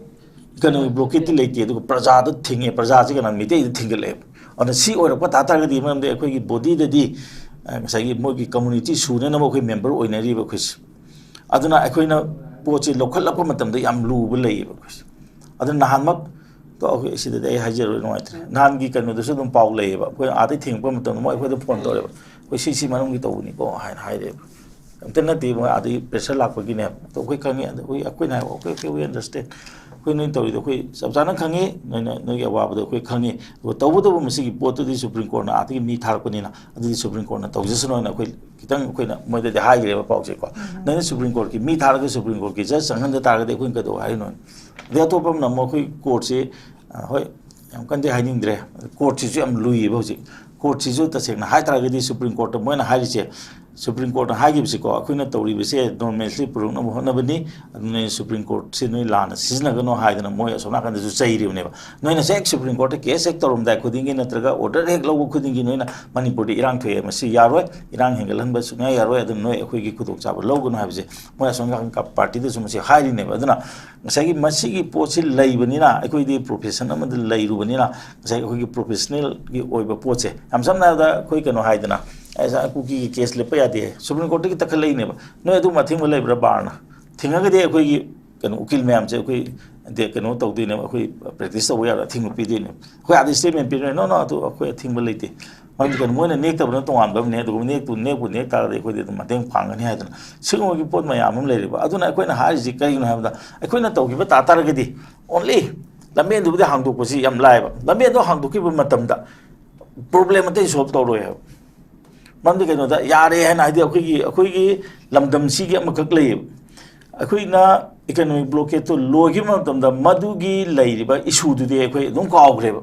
ꯏꯀꯅꯣꯃꯤꯛ ꯕ꯭ꯂꯣꯀꯦꯠꯇꯤ ꯂꯩꯇꯦ, ꯑꯗꯨꯒ ꯄ꯭ꯔꯖꯥꯗ ꯊꯤꯡꯉꯦ, ꯄ꯭ꯔꯖꯥꯁꯤ ꯀꯅꯥ ꯃꯤꯇꯩꯗ ꯊꯤꯡꯒꯠꯂꯛꯑꯦꯕ꯫ ꯑꯗꯨꯅ ꯁꯤ ꯑꯣꯏꯔꯛꯄ ꯇꯥ ꯇꯥꯔꯒꯗꯤ ꯃꯔꯝꯗꯤ ꯑꯩꯈꯣꯏꯒꯤ ꯕꯣꯗꯤꯗꯗꯤ, ꯑ, ꯉꯁꯥꯏꯒꯤ ꯃꯣꯏꯒꯤ ꯀꯝꯃꯨꯅꯤꯇꯤ ꯁꯨꯅꯅꯕ ꯑꯩꯈꯣꯏ ꯃꯦꯝꯕꯔ ꯑꯣꯏꯅꯔꯤꯕ ꯑꯩꯈꯣꯏꯁꯦ꯫ ꯑꯗꯨꯅ ꯑꯩꯈꯣꯏꯅ ꯄꯣꯠꯁꯦ ꯂꯧꯈꯠꯂꯛꯄ ꯃꯇꯝꯗ ꯌꯥꯝ ꯂꯨꯕ ꯂꯩꯌꯦꯕ ꯑꯩꯈꯣꯏꯁꯦ꯫ ꯑꯗꯨꯅ ꯅꯍꯥꯟꯃꯛ, ꯑꯩꯈꯣꯏ ꯁꯤꯗꯗꯤ ꯑꯩ ꯍꯥꯏꯖꯔꯣꯏ, ꯅꯨꯡꯉꯥꯏꯇ꯭ꯔꯦ꯫ ꯅꯍꯥꯟꯒꯤ ꯀꯩꯅꯣꯗꯁꯨ ꯑꯗꯨꯝ ꯄꯥꯎ ꯂꯩꯌꯦꯕ, ꯑꯩꯈꯣꯏ ꯑꯥꯗꯩ ꯊꯦꯡꯉꯛꯄ ꯃꯇꯝꯗ ꯃꯣꯏ ꯑꯩꯈꯣꯏꯗ ꯐꯣꯟ ꯇꯧꯔꯦꯕ, "ꯑꯩꯈꯣꯏ ꯁꯤ ꯁꯤ ꯃꯅꯨꯡꯒꯤ ꯇꯧꯕꯅꯤꯀꯣ" ꯍꯥꯏꯅ ꯍꯥꯏꯔꯛꯑꯦꯕ꯫ ꯑꯝꯇ ꯅꯠꯇꯦ, ꯃꯣꯏ ꯑꯥꯗꯒꯤ ꯄ꯭ꯔꯦꯁꯔ ꯂꯥꯛꯄꯒꯤꯅꯦꯕ꯫ ꯑꯗꯣ ꯑꯩꯈꯣꯏ ꯈꯪꯉꯤ, ꯑꯗꯣ ꯑꯩꯈꯣꯏ, ꯑꯩꯈꯣꯏꯅ ꯍꯥꯏꯕ, "Okay, okay, we understand꯫ ꯑꯩꯈꯣꯏ ꯅꯣꯏ ꯇꯧꯔꯤꯗꯣ ꯑꯩꯈꯣꯏ ꯆꯞ ꯆꯥꯅ ꯈꯪꯉꯤ, ꯅꯣꯏꯅ, ꯅꯣꯏꯒꯤ ꯑꯋꯥꯕꯗꯣ ꯑꯩꯈꯣꯏ ꯈꯪꯉꯤ꯫ ꯑꯗꯨꯒ ꯇꯧꯕꯇꯕꯨ ꯃꯁꯤꯒꯤ ꯄꯣꯠꯇꯨꯗꯤ ꯁꯨꯄ꯭ꯔꯤꯝ ꯀꯣꯔꯠꯅ ꯑꯥꯗꯒꯤ ꯃꯤ ꯊꯥꯔꯛꯄꯅꯤꯅ ꯑꯗꯨꯗꯤ ꯁꯨꯄ꯭ꯔꯤꯝ ꯀꯣꯔꯠꯅ ꯇꯧꯖꯁꯅꯨ" ꯍꯥꯏꯅ ꯑꯩꯈꯣꯏ ꯈꯤꯇꯪ ꯑꯩꯈꯣꯏꯅ ꯃꯣꯏꯗꯗꯤ ꯍꯥꯏꯈ꯭ꯔꯦꯕ ꯄꯥꯎꯁꯦꯀꯣ꯫ "ꯅꯪꯅ ꯁꯨꯄ꯭ꯔꯤꯝ ꯀꯣꯔꯠꯀꯤ ꯃꯤ ꯊꯥꯔꯒ ꯁꯨꯄ꯭ꯔꯤꯝ ꯀꯣꯔꯠꯀꯤ ꯖꯁ ꯆꯪꯍꯟꯗ ꯇꯥꯔꯒꯗꯤ ꯑꯩꯈꯣꯏꯅ ꯀꯩꯗꯧ ꯍꯥꯏꯔꯤꯅꯣ?" ꯑꯗꯩ ꯑꯇꯣꯞꯄ ꯑꯃꯅ ꯑꯃꯨꯛ ꯑꯩꯈꯣꯏ ꯀꯣꯔꯠꯁꯤ, ꯑ, ꯍꯣꯏ, ꯌꯥꯝ ꯀꯟꯅꯗꯤ ꯍꯥꯏꯅꯤꯡꯗ꯭ꯔꯦ꯫ ꯀꯣꯔꯠꯁꯤꯁꯨ ꯌꯥꯝ ꯂꯨꯏꯌꯦꯕ ꯍꯧꯖꯤꯛ꯫ ꯀꯣꯔꯠꯁꯤꯁꯨ ꯇꯁꯦꯡꯅ ꯍꯥꯏ ꯇꯥꯔꯒꯗꯤ ꯁꯨꯄ꯭ꯔꯤꯝ ꯀꯣꯔꯠꯇ ꯃꯣꯏꯅ ꯍꯥꯏꯔꯤꯁꯦ, ꯁꯨꯄ꯭ꯔꯤꯝ ꯀꯣꯔꯠꯅ ꯍꯥꯏꯈꯤꯕꯁꯤꯀꯣ, "ꯑꯩꯈꯣꯏꯅ ꯇꯧꯔꯤꯕꯁꯦ ꯅꯣꯔꯃꯦꯜꯁꯤ ꯄꯨꯔꯛꯅꯕ ꯍꯣꯠꯅꯕꯅꯤ, ꯑꯗꯨꯅ ꯁꯨꯄ꯭ꯔꯤꯝ ꯀꯣꯔꯠꯁꯤ ꯅꯣꯏ ꯂꯥꯟꯅ ꯁꯤꯖꯤꯟꯅꯒꯅꯣ" ꯍꯥꯏꯗꯅ ꯃꯣꯏ ꯑꯁꯣꯝ ꯅꯥꯀꯟꯗꯁꯨ ꯆꯩꯔꯤꯕꯅꯦꯕ꯫ ꯅꯣꯏꯅ ꯍꯦꯛ ꯁꯨꯄ꯭ꯔꯤꯝ ꯀꯣꯔꯠꯇ ꯀꯦꯁ ꯍꯦꯛ ꯇꯧꯔꯝꯗꯥꯏ ꯈꯨꯗꯤꯡꯒꯤ ꯅꯠꯇ꯭ꯔꯒ ꯑꯣꯔꯗꯔ ꯍꯦꯛ ꯂꯧꯕ ꯈꯨꯗꯤꯡꯒꯤ ꯅꯣꯏꯅ "ꯃꯅꯤꯄꯨꯔꯗ ꯏꯔꯥꯡ ꯊꯣꯛꯑꯦ, ꯃꯁꯤ ꯌꯥꯔꯣꯏ, ꯏꯔꯥꯡ ꯍꯦꯟꯒꯠꯍꯟꯕ ꯁꯨꯡꯌꯥ ꯌꯥꯔꯣꯏ, ꯑꯗꯨꯅ ꯅꯣꯏ ꯑꯩꯈꯣꯏꯒꯤ ꯈꯨꯗꯣꯡꯆꯥꯕ ꯂꯧꯒꯅꯨ" ꯍꯥꯏꯕꯁꯦ ꯃꯣꯏ ꯑꯁꯣꯝ ꯅꯥꯀꯟ ꯄꯥꯔꯇꯤꯗꯁꯨ ꯃꯁꯤ ꯍꯥꯏꯔꯤꯅꯦꯕ꯫ ꯑꯗꯨꯅ ꯉꯁꯥꯏꯒꯤ ꯃꯁꯤꯒꯤ ꯄꯣꯠꯁꯤ ꯂꯩꯕꯅꯤꯅ, ꯑꯩꯈꯣꯏꯗꯤ ꯄ꯭ꯔꯣꯐꯦꯁꯟ ꯑꯃꯗ ꯂꯩꯔꯨꯕꯅꯤꯅ, ꯉꯁꯥꯏꯒꯤ ꯑꯩꯈꯣꯏꯒꯤ ꯄ꯭ꯔꯣꯐꯦꯁꯅꯦꯜꯒꯤ ꯑꯣꯏꯕ ꯄꯣꯠꯁꯦ, ꯌꯥꯝ ꯁꯝꯅ ꯍꯥꯏꯔꯕꯗ ꯑꯩꯈꯣꯏ ꯀꯩꯅꯣ ꯍꯥꯏꯗꯅ, "ꯑꯦ, ꯁꯥꯔ, ꯀꯨꯀꯤꯒꯤ ꯀꯦꯁ ꯂꯦꯞꯄ ꯌꯥꯗꯦ", ꯁꯨꯄ꯭ꯔꯤꯝ ꯀꯣꯔꯠꯇꯒꯤ ꯇꯛꯈꯠꯂꯛꯏꯅꯦꯕ꯫ ꯅꯣꯏ ꯑꯗꯨꯝ ꯑꯊꯤꯡꯕ ꯂꯩꯕ꯭ꯔꯥ ꯕꯥꯔꯅ? ꯊꯤꯡꯉꯒꯗꯤ ꯑꯩꯈꯣꯏꯒꯤ ꯀꯩꯅꯣ ꯎꯀꯤꯜ ꯃꯌꯥꯝꯁꯦ ꯑꯩꯈꯣꯏ ꯗꯦ ꯀꯩꯅꯣ ꯇꯧꯗꯣꯏꯅꯦꯕ, ꯑꯩꯈꯣꯏ ꯄ꯭ꯔꯦꯛꯇꯤꯁ ꯇꯧꯕ ꯌꯥꯔꯣꯏ, ꯑꯊꯤꯡꯕ ꯄꯤꯗꯣꯏꯅꯦꯕ꯫ ꯑꯩꯈꯣꯏ ꯑꯥꯗ ꯁ꯭ꯇꯦꯠꯃꯦꯟ ꯄꯤꯔꯣꯏ, "ꯅꯣ, ꯅꯣ, ꯑꯗꯨ ꯑꯩꯈꯣꯏ ꯑꯊꯤꯡꯕ ꯂꯩꯇꯦ"꯫ ꯃꯔꯝꯗꯤ ꯀꯩꯅꯣ, ꯃꯣꯏꯅ ꯅꯦꯛꯇꯕꯅ ꯇꯣꯉꯥꯟꯕ ꯑꯃꯅꯦ, ꯑꯗꯨꯒ ꯅꯦꯛꯇꯨ ꯅꯦꯛꯄꯨ ꯅꯦꯛ ꯇꯥꯔꯒꯗꯤ ꯑꯩꯈꯣꯏꯗꯤ ꯑꯗꯨꯝ ꯃꯇꯦꯡ ꯄꯥꯡꯒꯅꯤ ꯍꯥꯏꯗꯅ ꯁꯤꯒꯨꯝꯕꯒꯤ ꯄꯣꯠ ꯃꯌꯥꯝ ꯑꯃ ꯂꯩꯔꯤꯕ꯫ ꯑꯗꯨꯅ ꯑꯩꯈꯣꯏꯅ ꯍꯥꯏꯔꯤꯁꯤ ꯀꯔꯤꯒꯤꯅꯣ ꯍꯥꯏꯕꯗ, ꯑꯩꯈꯣꯏꯅ ꯇꯧꯈꯤꯕ ꯇꯥ ꯇꯥꯔꯒꯗꯤ ꯑꯣꯟꯂꯤ ꯂꯝꯕꯦꯟꯗꯨꯕꯨꯗꯤ ꯍꯥꯡꯗꯣꯛꯄꯁꯤ ꯌꯥꯝ ꯂꯥꯏꯕ, ꯂꯝꯕꯦꯟꯗꯣ ꯍꯥꯡꯗꯣꯛꯈꯤꯕ ꯃꯇꯝꯗ ꯄ꯭ꯔꯣꯕ꯭ꯂꯦꯝ ꯑꯇꯩ ꯁꯣꯜꯕ ꯇꯧꯔꯣꯏ ꯍꯥꯏꯕ꯫ ꯃꯔꯝꯗꯤ ꯀꯩꯅꯣꯗ ꯌꯥꯔꯦ ꯍꯥꯏꯅ, ꯍꯥꯏꯗꯤ ꯑꯩꯈꯣꯏꯒꯤ, ꯑꯩꯈꯣꯏꯒꯤ ꯂꯝꯗꯝꯁꯤꯒꯤ ꯑꯃꯈꯛ ꯂꯩꯌꯦꯕ, ꯑꯩꯈꯣꯏꯅ ꯏꯀꯅꯣꯃꯤꯛ ꯕ꯭ꯂꯣꯀꯦꯠꯇꯣ ꯂꯣꯏꯈꯤꯕ ꯃꯇꯝꯗ ꯃꯗꯨꯒꯤ ꯂꯩꯔꯤꯕ ꯏꯁꯨꯗꯨꯗꯤ ꯑꯩꯈꯣꯏ ꯑꯗꯨꯝ ꯀꯥꯎꯈ꯭ꯔꯦꯕ꯫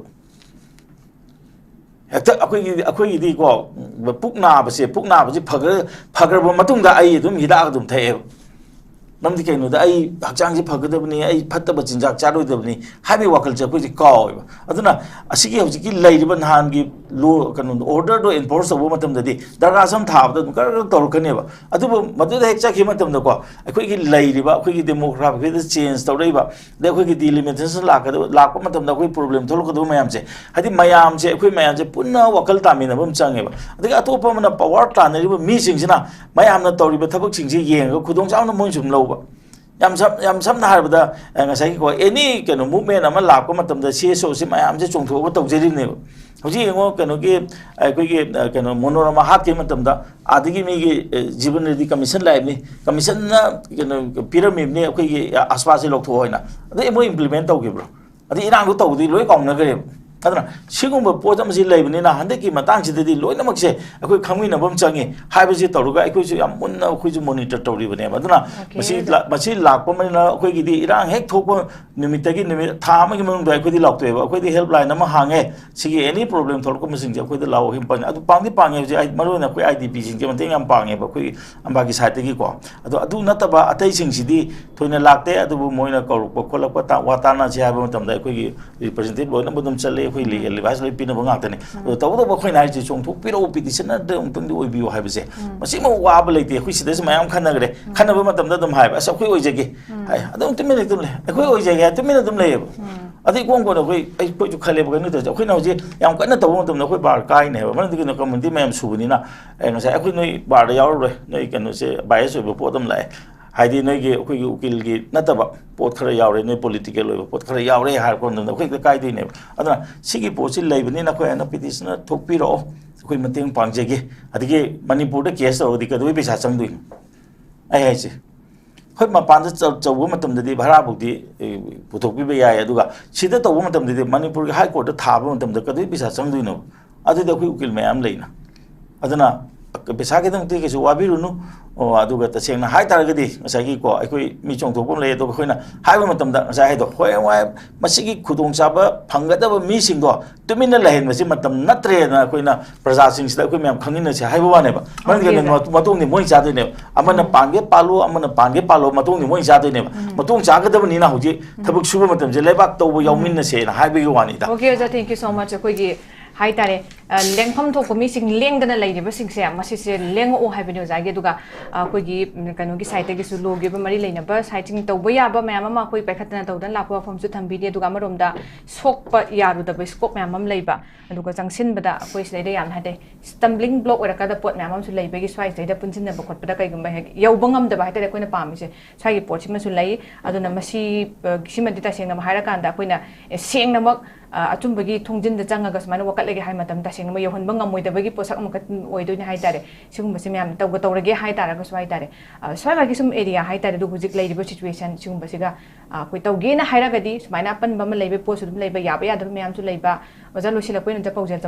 ꯍꯦꯛꯇ ꯑꯩꯈꯣꯏꯒꯤꯗꯤ, ꯑꯩꯈꯣꯏꯒꯤꯗꯤꯀꯣ, ꯄꯨꯛ ꯅꯥꯕꯁꯦ, ꯄꯨꯛ ꯅꯥꯕꯁꯦ ꯐꯒ꯭ꯔ-, ꯐꯈ꯭ꯔꯕ ꯃꯇꯨꯡꯗ ꯑꯩ ꯑꯗꯨꯝ ꯍꯤꯗꯥꯛ ꯑꯗꯨꯝ ꯊꯛꯑꯦꯕ꯫ ꯃꯔꯝꯗꯤ ꯀꯩꯅꯣꯗ, ꯑꯩ ꯍꯛꯆꯥꯡꯁꯦ ꯐꯒꯗꯕꯅꯤ, ꯑꯩ ꯐꯠꯇꯕ ꯆꯤꯟꯖꯥꯛ ꯆꯥꯔꯣꯏꯗꯕꯅꯤ ꯍꯥꯏꯕꯒꯤ ꯋꯥꯈꯜꯁꯦ ꯑꯩꯈꯣꯏꯁꯦ ꯀꯥꯎꯋꯦꯕ꯫ ꯑꯗꯨꯅ ꯑꯁꯤꯒꯤ ꯍꯧꯖꯤꯛꯀꯤ ꯂꯩꯔꯤꯕ ꯅꯍꯥꯟꯒꯤ ꯂꯣ, ꯀꯩꯅꯣꯗꯣ, ꯑꯣꯔꯗꯔꯗꯣ ꯑꯦꯟꯐꯣꯔꯁ ꯇꯧꯕ ꯃꯇꯝꯗꯗꯤ ꯗꯔꯀꯥꯔ ꯁꯝ ꯊꯥꯕꯗ ꯑꯗꯨꯝ ꯀꯔ ꯀꯔ ꯇꯧꯔꯛꯀꯅꯦꯕ꯫ ꯑꯗꯨꯕꯨ ꯃꯗꯨꯗ ꯍꯦꯛ ꯆꯠꯈꯤꯕ ꯃꯇꯝꯗꯀꯣ, ꯑꯩꯈꯣꯏꯒꯤ ꯂꯩꯔꯤꯕ, ꯑꯩꯈꯣꯏꯒꯤ ꯗꯦꯃꯣꯒ꯭ꯔꯥꯐꯤꯗ ꯆꯦꯟꯖ ꯇꯧꯔꯛꯏꯕ, ꯑꯗꯩ ꯑꯩꯈꯣꯏꯒꯤ ꯗꯤꯂꯤꯃꯤꯇꯦꯁꯟ ꯂꯥꯛꯀꯗꯕ, ꯂꯥꯛꯄ ꯃꯇꯝꯗ ꯑꯩꯈꯣꯏ ꯄ꯭ꯔꯣꯕ꯭ꯂꯦꯝ ꯊꯣꯛꯂꯛꯀꯗꯕ ꯃꯌꯥꯝꯁꯦ, ꯍꯥꯏꯗꯤ ꯃꯌꯥꯝꯁꯦ, ꯑꯩꯈꯣꯏ ꯃꯌꯥꯝꯁꯦ ꯄꯨꯟꯅ ꯋꯥꯈꯜ ꯇꯥꯃꯤꯟꯅꯕ ꯑꯃ ꯆꯪꯉꯦꯕ꯫ ꯑꯗꯒꯤ ꯑꯇꯣꯞꯄ ꯑꯃꯅ, ꯄꯋꯥꯔ ꯇꯥꯟꯅꯔꯤꯕ ꯃꯤꯁꯤꯡꯁꯤꯅ ꯃꯌꯥꯝꯅ ꯇꯧꯔꯤꯕ ꯊꯕꯛꯁꯤꯡꯁꯦ ꯌꯦꯡꯉꯒ ꯈꯨꯗꯣꯡꯆꯥꯕꯅ ꯃꯣꯏꯅꯁꯨ ꯑꯗꯨꯝ ꯂꯧꯕ꯫ ꯌꯥꯝ ꯁꯝ-, ꯌꯥꯝ ꯁꯝꯅ ꯍꯥꯏꯔꯕꯗ, ꯑ, ꯉꯁꯥꯏꯒꯤꯀꯣ, ꯑꯦꯅꯤ ꯀꯩꯅꯣ ꯃꯨꯚꯃꯦꯟ ꯑꯃ ꯂꯥꯛꯄ ꯃꯇꯝꯗ ꯁꯤ ꯑꯦꯁ ꯑꯣꯁꯤ ꯃꯌꯥꯝꯁꯦ ꯆꯣꯡꯊꯣꯛꯑꯒ ꯇꯧꯖꯔꯤꯕꯅꯦꯕ꯫ ꯍꯧꯖꯤꯛ ꯌꯦꯡꯉꯣ, ꯀꯩꯅꯣꯒꯤ, ꯑꯩꯈꯣꯏꯒꯤ, ꯑ, ꯀꯩꯅꯣ, ꯃꯣꯅꯣꯔꯃꯥ ꯍꯥꯠꯈꯤꯕ ꯃꯇꯝꯗ ꯑꯥꯗꯒꯤ ꯃꯤꯒꯤ, ꯑ, ꯖꯤꯕꯟ ꯔꯦꯗꯤ ꯀꯃꯤꯁꯟ ꯂꯥꯛꯏꯕꯅꯤ, ꯀꯃꯤꯁꯟꯅ ꯀꯩꯅꯣ ꯄꯤꯔꯝꯃꯤꯕꯅꯤ, ꯑꯩꯈꯣꯏꯒꯤ, ꯑ, ꯑꯁꯄꯥꯁꯤ ꯂꯧꯊꯣꯛꯑꯣ ꯍꯥꯏꯅ꯫ ꯑꯗꯩ ꯃꯣꯏ ꯏꯝꯄ꯭ꯂꯤꯃꯦꯟ ꯇꯧꯈꯤꯕ꯭ꯔꯣ? ꯑꯗꯩ ꯏꯔꯥꯡꯗꯣ ꯇꯧꯕꯗꯤ ꯂꯣꯏ ꯀꯥꯎꯅꯈ꯭ꯔꯦꯕ꯫ ꯑꯗꯨꯅ ꯁꯤꯒꯨꯝꯕ ꯄꯣꯠ ꯑꯃꯁꯤ ꯂꯩꯕꯅꯤꯅ ꯍꯟꯗꯛꯀꯤ ꯃꯇꯥꯡꯁꯤꯗꯗꯤ ꯂꯣꯏꯅꯃꯛꯁꯦ ꯑꯩꯈꯣꯏ ꯈꯪꯃꯤꯟꯅꯕ ꯑꯃ ꯆꯪꯉꯤ ꯍꯥꯏꯕꯁꯤ ꯇꯧꯔꯒ ꯑꯩꯈꯣꯏꯁꯨ ꯌꯥꯝ ꯃꯨꯟꯅ ꯑꯩꯈꯣꯏꯁꯨ ꯃꯣꯅꯤꯇꯔ ꯇꯧꯔꯤꯕꯅꯦꯕ꯫ ꯑꯗꯨꯅ Okay, ꯃꯁꯤ ꯑꯗꯨ ꯂꯥ-, ꯃꯁꯤ ꯂꯥꯛꯄ ꯃꯅꯤꯅ ꯑꯩꯈꯣꯏꯒꯤꯗꯤ ꯏꯔꯥꯡ ꯍꯦꯛ ꯊꯣꯛꯄ ꯅꯨꯃꯤꯠꯇꯒꯤ ꯅꯨꯃꯤꯠ ꯊꯥ ꯑꯃꯒꯤ ꯃꯅꯨꯡꯗ ꯑꯩꯈꯣꯏꯗꯤ ꯂꯥꯎꯊꯣꯛꯑꯦꯕ꯫ ꯑꯩꯈꯣꯏꯗꯤ ꯍꯦꯜꯞ ꯂꯥꯏꯟ ꯑꯃ ꯍꯥꯡꯉꯦ, ꯁꯤꯒꯤ ꯑꯦꯅꯤ ꯄ꯭ꯔꯣꯕ꯭ꯂꯦꯝ ꯊꯣꯛꯂꯛꯄꯁꯤꯡꯁꯦ ꯑꯩꯈꯣꯏꯗ ꯂꯥꯛꯑꯣ, ꯍꯦꯜꯞ ꯄꯥꯡꯉꯦ꯫ ꯑꯗꯨ ꯄꯥꯡꯗꯤ ꯄꯥꯡꯉꯦ ꯍꯧꯖꯤꯛ, ꯑꯩ ꯃꯔꯨꯑꯣꯏꯅ ꯑꯩꯈꯣꯏ ꯑꯥꯏ ꯗꯤ ꯄꯤꯁꯤꯡꯁꯦ ꯃꯇꯦꯡ ꯌꯥꯝ ꯄꯥꯡꯉꯦꯕ ꯑꯩꯈꯣꯏꯒꯤ ꯑꯝꯕꯥꯒꯤ ꯁꯥꯏꯠꯇꯒꯤꯀꯣ꯫ ꯑꯗꯣ ꯑꯗꯨ ꯅꯠꯇꯕ ꯑꯇꯩꯁꯤꯡꯁꯤꯗꯤ ꯊꯣꯏꯅ ꯂꯥꯛꯇꯦ꯫ ꯑꯗꯨꯕꯨ ꯃꯣꯏꯅ ꯀꯧꯔꯛꯄ ꯈꯣꯠꯂꯛꯄ ꯇꯥ-, ꯋꯥ ꯇꯥꯟꯅꯁꯤ ꯍꯥꯏꯕ ꯃꯇꯝꯗ ꯑꯩꯈꯣꯏꯒꯤ ꯔꯤꯄ꯭ꯔꯖꯦꯟꯇꯦꯇꯤꯚ ꯂꯣꯏꯅꯃꯛ ꯑꯗꯨꯝ ꯆꯠꯂꯦ, ꯑꯩꯈꯣꯏ ꯂꯤꯒꯦꯜ ꯑꯦꯗꯚꯥꯏꯁ ꯂꯣꯏ ꯄꯤꯅꯕ ꯉꯥꯛꯇꯅꯤ꯫ ꯑꯗꯣ ꯇꯧꯕꯇꯕꯨ ꯑꯩꯈꯣꯏꯅ ꯍꯥꯏꯔꯤꯁꯦ ꯆꯣꯡꯊꯣꯛꯄꯤꯔꯛꯎ, ꯄꯤꯇꯤꯁꯟꯅꯔꯗ ꯑꯃꯨꯛꯇꯪꯗꯤ ꯑꯣꯏꯕꯤꯌꯨ ꯍꯥꯏꯕꯁꯦ, ꯃꯁꯤꯃꯛ ꯋꯥꯕ ꯂꯩꯇꯦ꯫ ꯑꯩꯈꯣꯏ ꯁꯤꯗꯁꯨ ꯃꯌꯥꯝ ꯈꯟꯅꯈ꯭ꯔꯦ, ꯈꯟꯅꯕ ꯃꯇꯝꯗ ꯑꯗꯨꯝ ꯍꯥꯏꯕ, "ꯑꯁ, ꯑꯩꯈꯣꯏ ꯑꯣꯏꯖꯒꯦ" ꯍꯥꯏ, ꯑꯗꯨꯝ ꯇꯨꯃꯤꯟꯅ ꯑꯗꯨꯝ ꯂꯩ, "ꯑꯩꯈꯣꯏ ꯑꯣꯏꯖꯒꯦ" ꯍꯥꯏ, ꯇꯨꯃꯤꯟꯅ ꯑꯗꯨꯝ ꯂꯩꯌꯦꯕ꯫ ꯑꯗꯩ ꯏꯀꯣꯟ ꯀꯣꯟꯅ ꯑꯩꯈꯣꯏ, ꯑꯩꯈꯣꯏꯁꯨ ꯈꯜꯂꯦꯕ, ꯀꯩꯅꯣ ꯇꯧꯔꯤꯁꯦ, ꯑꯩꯈꯣꯏꯅ ꯍꯧꯖꯤꯛ ꯌꯥꯝ ꯀꯟꯅ ꯇꯧꯕ ꯃꯇꯝꯗ ꯑꯩꯈꯣꯏ ꯕꯥꯔ ꯀꯥꯏꯅꯦꯕ, ꯃꯔꯝꯗꯤ ꯀꯩꯅꯣ, ꯀꯝꯃꯨꯅꯤꯇꯤ ꯃꯌꯥꯝ ꯁꯨꯕꯅꯤꯅ꯫ ꯑꯦ, ꯉꯁꯥꯏ ꯑꯩꯈꯣꯏ ꯅꯣꯏ ꯕꯥꯔꯗ ꯌꯥꯎꯔꯔꯣꯏ, ꯅꯣꯏ ꯀꯩꯅꯣꯁꯦ ꯕꯥꯏꯑꯦꯁ ꯑꯣꯏꯕ ꯄꯣꯠ ꯑꯃ ꯂꯥꯛꯑꯦ꯫ ꯍꯥꯏꯗꯤ ꯅꯣꯏꯒꯤ, ꯑꯩꯈꯣꯏꯒꯤ ꯎꯀꯤꯜꯒꯤ ꯅꯠꯇꯕ ꯄꯣꯠ ꯈꯔ ꯌꯥꯎꯔꯦ, ꯅꯣꯏ ꯄꯣꯂꯤꯇꯤꯀꯦꯜ ꯑꯣꯏꯕ ꯄꯣꯠ ꯈꯔ ꯌꯥꯎꯔꯦ ꯍꯥꯏꯔꯛꯄ ꯃꯇꯝꯗ ꯑꯩꯈꯣꯏ ꯍꯦꯛꯇ ꯀꯥꯏꯗꯣꯏꯅꯦꯕ꯫ ꯑꯗꯨꯅ ꯁꯤꯒꯤ ꯄꯣꯠꯁꯤ ꯂꯩꯕꯅꯤꯅ ꯑꯩꯈꯣꯏ ꯑꯅ ꯄꯤꯇꯤꯁꯟꯅꯔ ꯊꯣꯛꯄꯤꯔꯛꯑꯣ, ꯑꯩꯈꯣꯏ ꯃꯇꯦꯡ ꯄꯥꯡꯖꯒꯦ꯫ ꯑꯗꯒꯤ ꯃꯅꯤꯄꯨꯔꯗ ꯀꯦꯁ ꯇꯧꯔꯒꯗꯤ ꯀꯩꯗꯧꯕꯩ ꯄꯩꯁꯥ ꯆꯪꯗꯣꯏꯅꯣ? ꯑꯩ ꯍꯥꯏꯁꯦ, ꯍꯣꯏ, ꯃꯄꯥꯟꯗ ꯆ-, ꯇꯧꯕ ꯃꯇꯝꯗꯗꯤ ꯚꯔꯥꯐꯧꯗꯤ, ꯑꯦ, ꯄꯨꯊꯣꯛꯄꯤꯕ ꯌꯥꯏ, ꯑꯗꯨꯒ ꯁꯤꯗ ꯇꯧꯕ ꯃꯇꯝꯗꯗꯤ ꯃꯅꯤꯄꯨꯔꯒꯤ ꯍꯥꯏ ꯀꯣꯔꯠꯇ ꯊꯥꯕ ꯃꯇꯝꯗ ꯀꯩꯗꯧꯕꯩ ꯄꯩꯁꯥ ꯆꯪꯗꯣꯏꯅꯣ? ꯑꯗꯨꯗꯤ ꯑꯩꯈꯣꯏ ꯎꯀꯤꯜ ꯃꯌꯥꯝ ꯂꯩꯅ꯫ ꯑꯗꯨꯅ ꯄꯩꯁꯥꯒꯤꯗꯃꯛꯇꯤ ꯀꯩꯁꯨ ꯋꯥꯕꯤꯔꯨꯅꯨ꯫ ꯑꯣ, ꯑꯗꯨꯒ ꯇꯁꯦꯡꯅ ꯍꯥꯏ ꯇꯥꯔꯒꯗꯤ ꯉꯁꯥꯏꯒꯤꯀꯣ, ꯑꯩꯈꯣꯏ ꯃꯤ ꯆꯣꯡꯊꯣꯛꯄ ꯑꯃ ꯂꯩ, ꯑꯗꯨꯒ ꯑꯩꯈꯣꯏꯅ ꯍꯥꯏꯕ ꯃꯇꯝꯗ ꯉꯁꯥꯏ ꯍꯥꯏꯗꯣ, ꯍꯣꯏ, ꯍꯣꯏ, ꯃꯁꯤꯒꯤ ꯈꯨꯗꯣꯡꯆꯥꯕ ꯐꯪꯒꯗꯕ ꯃꯤꯁꯤꯡꯗꯣ ꯇꯨꯃꯤꯟꯅ ꯂꯩꯍꯟꯕꯁꯤ ꯃꯇꯝ ꯅꯠꯇ꯭ꯔꯦꯅ ꯑꯩꯈꯣꯏꯅ ꯄ꯭ꯔꯖꯥꯁꯤꯡꯁꯤꯗ ꯑꯩꯈꯣꯏ ꯃꯌꯥꯝ ꯈꯪꯃꯤꯟꯅꯁꯦ ꯍꯥꯏꯕ ꯋꯥꯅꯦꯕ꯫ ꯃꯔꯝꯗꯤ Okay, ꯀꯩꯅꯣ? Sir. ꯃꯇꯨꯡꯗꯤ ꯃꯣꯏ ꯆꯥꯗꯣꯏꯅꯦꯕ꯫ ꯑꯃꯅ ꯎꯝ꯫ ꯄꯥꯟꯒꯦ ꯄꯥꯜꯂꯣ, ꯑꯃꯅ ꯄꯥꯟꯒꯦ ꯄꯥꯜꯂꯣ, ꯃꯇꯨꯡꯗꯤ ꯃꯣꯏ ꯆꯥꯗꯣꯏꯅꯦꯕ꯫ ꯎꯝ꯫ ꯃꯇꯨꯡ ꯆꯥꯒꯗꯕꯅꯤꯅ ꯍꯧꯖꯤꯛ ꯎꯝ꯫ ꯊꯕꯛ ꯁꯨꯕ ꯃꯇꯝꯁꯦ ꯂꯩꯕꯥꯛ ꯇꯧꯕ ꯎꯝ꯫ ꯌꯥꯎꯃꯤꯟꯅꯁꯦꯅ ꯍꯥꯏꯕꯒꯤ ꯋꯥꯅꯤꯗ꯫ Okay, ꯑꯣꯖꯥ, thank you so much꯫ ꯑꯩꯈꯣꯏꯒꯤ ꯍꯥꯏꯇꯥꯔꯦ, ꯑ, ꯂꯦꯡꯐꯝ ꯊꯣꯛꯄ ꯃꯤꯁꯤꯡ ꯂꯦꯡꯗꯅ ꯂꯩꯔꯤꯕꯁꯤꯡꯁꯦ, ꯃꯁꯤꯁꯦ ꯂꯦꯡꯉꯛꯑꯣ ꯍꯥꯏꯕꯅꯤ ꯑꯣꯖꯥꯒꯤ꯫ ꯑꯗꯨꯒ, ꯑ, ꯑꯩꯈꯣꯏꯒꯤ, ꯎꯝ, ꯀꯩꯅꯣꯒꯤ ꯁꯥꯏꯠꯇꯒꯤꯁꯨ, ꯂꯣꯒꯤ ꯑꯣꯏꯕ ꯃꯔꯤ ꯂꯩꯅꯕ ꯁꯥꯏꯠꯁꯤꯡ ꯇꯧꯕ ꯌꯥꯕ ꯃꯌꯥꯝ ꯑꯃ ꯑꯩꯈꯣꯏ ꯄꯥꯏꯈꯠꯇꯅ ꯇꯧꯗꯅ ꯂꯥꯛꯄ ꯋꯥꯐꯝꯁꯨ ꯊꯝꯕꯤꯔꯤ꯫ ꯑꯗꯨꯒ ꯑꯃꯔꯣꯝꯗ ꯁꯣꯛꯄ ꯌꯥꯔꯨꯗꯕ ꯁ꯭ꯀꯣꯞ ꯃꯌꯥꯝ ꯑꯃ ꯂꯩꯕ, ꯑꯗꯨꯒ ꯆꯪꯁꯤꯟꯕꯗ ꯑꯩꯈꯣꯏ ꯁꯤꯗꯩꯗ ꯌꯥꯝꯅ ꯍꯥꯏꯗꯤ ꯁ꯭ꯇꯝꯕ꯭ꯂꯤꯡ ꯕ꯭ꯂꯣꯛ ꯑꯣꯏꯔꯛꯀꯗꯕ ꯄꯣꯠ ꯃꯌꯥꯝ ꯑꯃꯁꯨ ꯂꯩꯕꯒꯤ ꯁ꯭ꯋꯥꯏꯁꯤꯗꯩꯗ ꯄꯨꯟꯁꯤꯟꯅꯕ ꯈꯣꯠꯄꯗ ꯀꯩꯒꯨꯝꯕ ꯍꯦꯛ ꯌꯧꯕ ꯉꯝꯗꯕ ꯍꯥꯏꯇꯥꯔꯦ ꯑꯩꯈꯣꯏꯅ ꯄꯥꯝꯃꯤꯁꯦ꯫ ꯁ꯭ꯋꯥꯏꯒꯤ ꯄꯣꯠꯁꯤꯃꯁꯨ ꯂꯩ꯫ ꯑꯗꯨꯅ ꯃꯁꯤ, ꯑ, ꯁꯤꯃꯗꯤ ꯇꯁꯦꯡꯅ ꯍꯥꯏꯔꯀꯥꯟꯗ ꯑꯩꯈꯣꯏꯅ, ꯑꯦ, ꯁꯦꯡꯅꯃꯛ, ꯑ, ꯑꯆꯨꯝꯕꯒꯤ ꯊꯣꯡꯖꯤꯟꯗ ꯆꯪꯉꯒ ꯁꯨꯃꯥꯏꯅ ꯋꯥꯀꯠꯂꯒꯦ ꯍꯥꯏꯕ ꯃꯇꯝꯗ ꯇꯁꯦꯡꯅꯃꯛ ꯌꯧꯍꯟꯕ ꯉꯝꯃꯣꯏꯗꯕꯒꯤ ꯄꯣꯠꯁꯛ ꯑꯃꯈꯛ ꯑꯣꯏꯗꯣꯏꯅꯦ ꯍꯥꯏꯇꯥꯔꯦ꯫ ꯁꯤꯒꯨꯝꯕꯁꯤ ꯃꯌꯥꯝ ꯇꯧꯒ-, ꯇꯧꯔꯒꯦ ꯍꯥꯏ ꯇꯥꯔꯒꯁꯨ ꯍꯥꯏꯇꯥꯔꯦ꯫ ꯑ, ꯁ꯭ꯋꯥꯏ ꯁ꯭ꯋꯥꯏꯒꯤ ꯁꯨꯝ ꯑꯦꯔꯤꯌꯥ ꯍꯥꯏꯇꯥꯔꯦ, ꯑꯗꯨ ꯍꯧꯖꯤꯛ ꯂꯩꯔꯤꯕ ꯁꯤꯆꯨꯋꯦꯁꯟ ꯁꯤꯒꯨꯝꯕꯁꯤꯒ, ꯑ, ꯑꯩꯈꯣꯏ ꯇꯧꯒꯦꯅ ꯍꯥꯏꯔꯒꯗꯤ ꯁꯨꯃꯥꯏꯅ ꯑꯄꯟꯕ ꯑꯃ ꯂꯩꯕ ꯄꯣꯠꯁꯨ ꯑꯗꯨꯝ ꯂꯩꯕ, ꯌꯥꯕ ꯌꯥꯗꯕ ꯃꯌꯥꯝꯁꯨ ꯂꯩꯕ꯫ ꯑꯣꯖꯥ, ꯂꯣꯏꯁꯤꯜꯂꯛꯄ ꯑꯣꯏꯅ ꯑꯝꯇ ꯄꯥꯎꯖꯦꯜ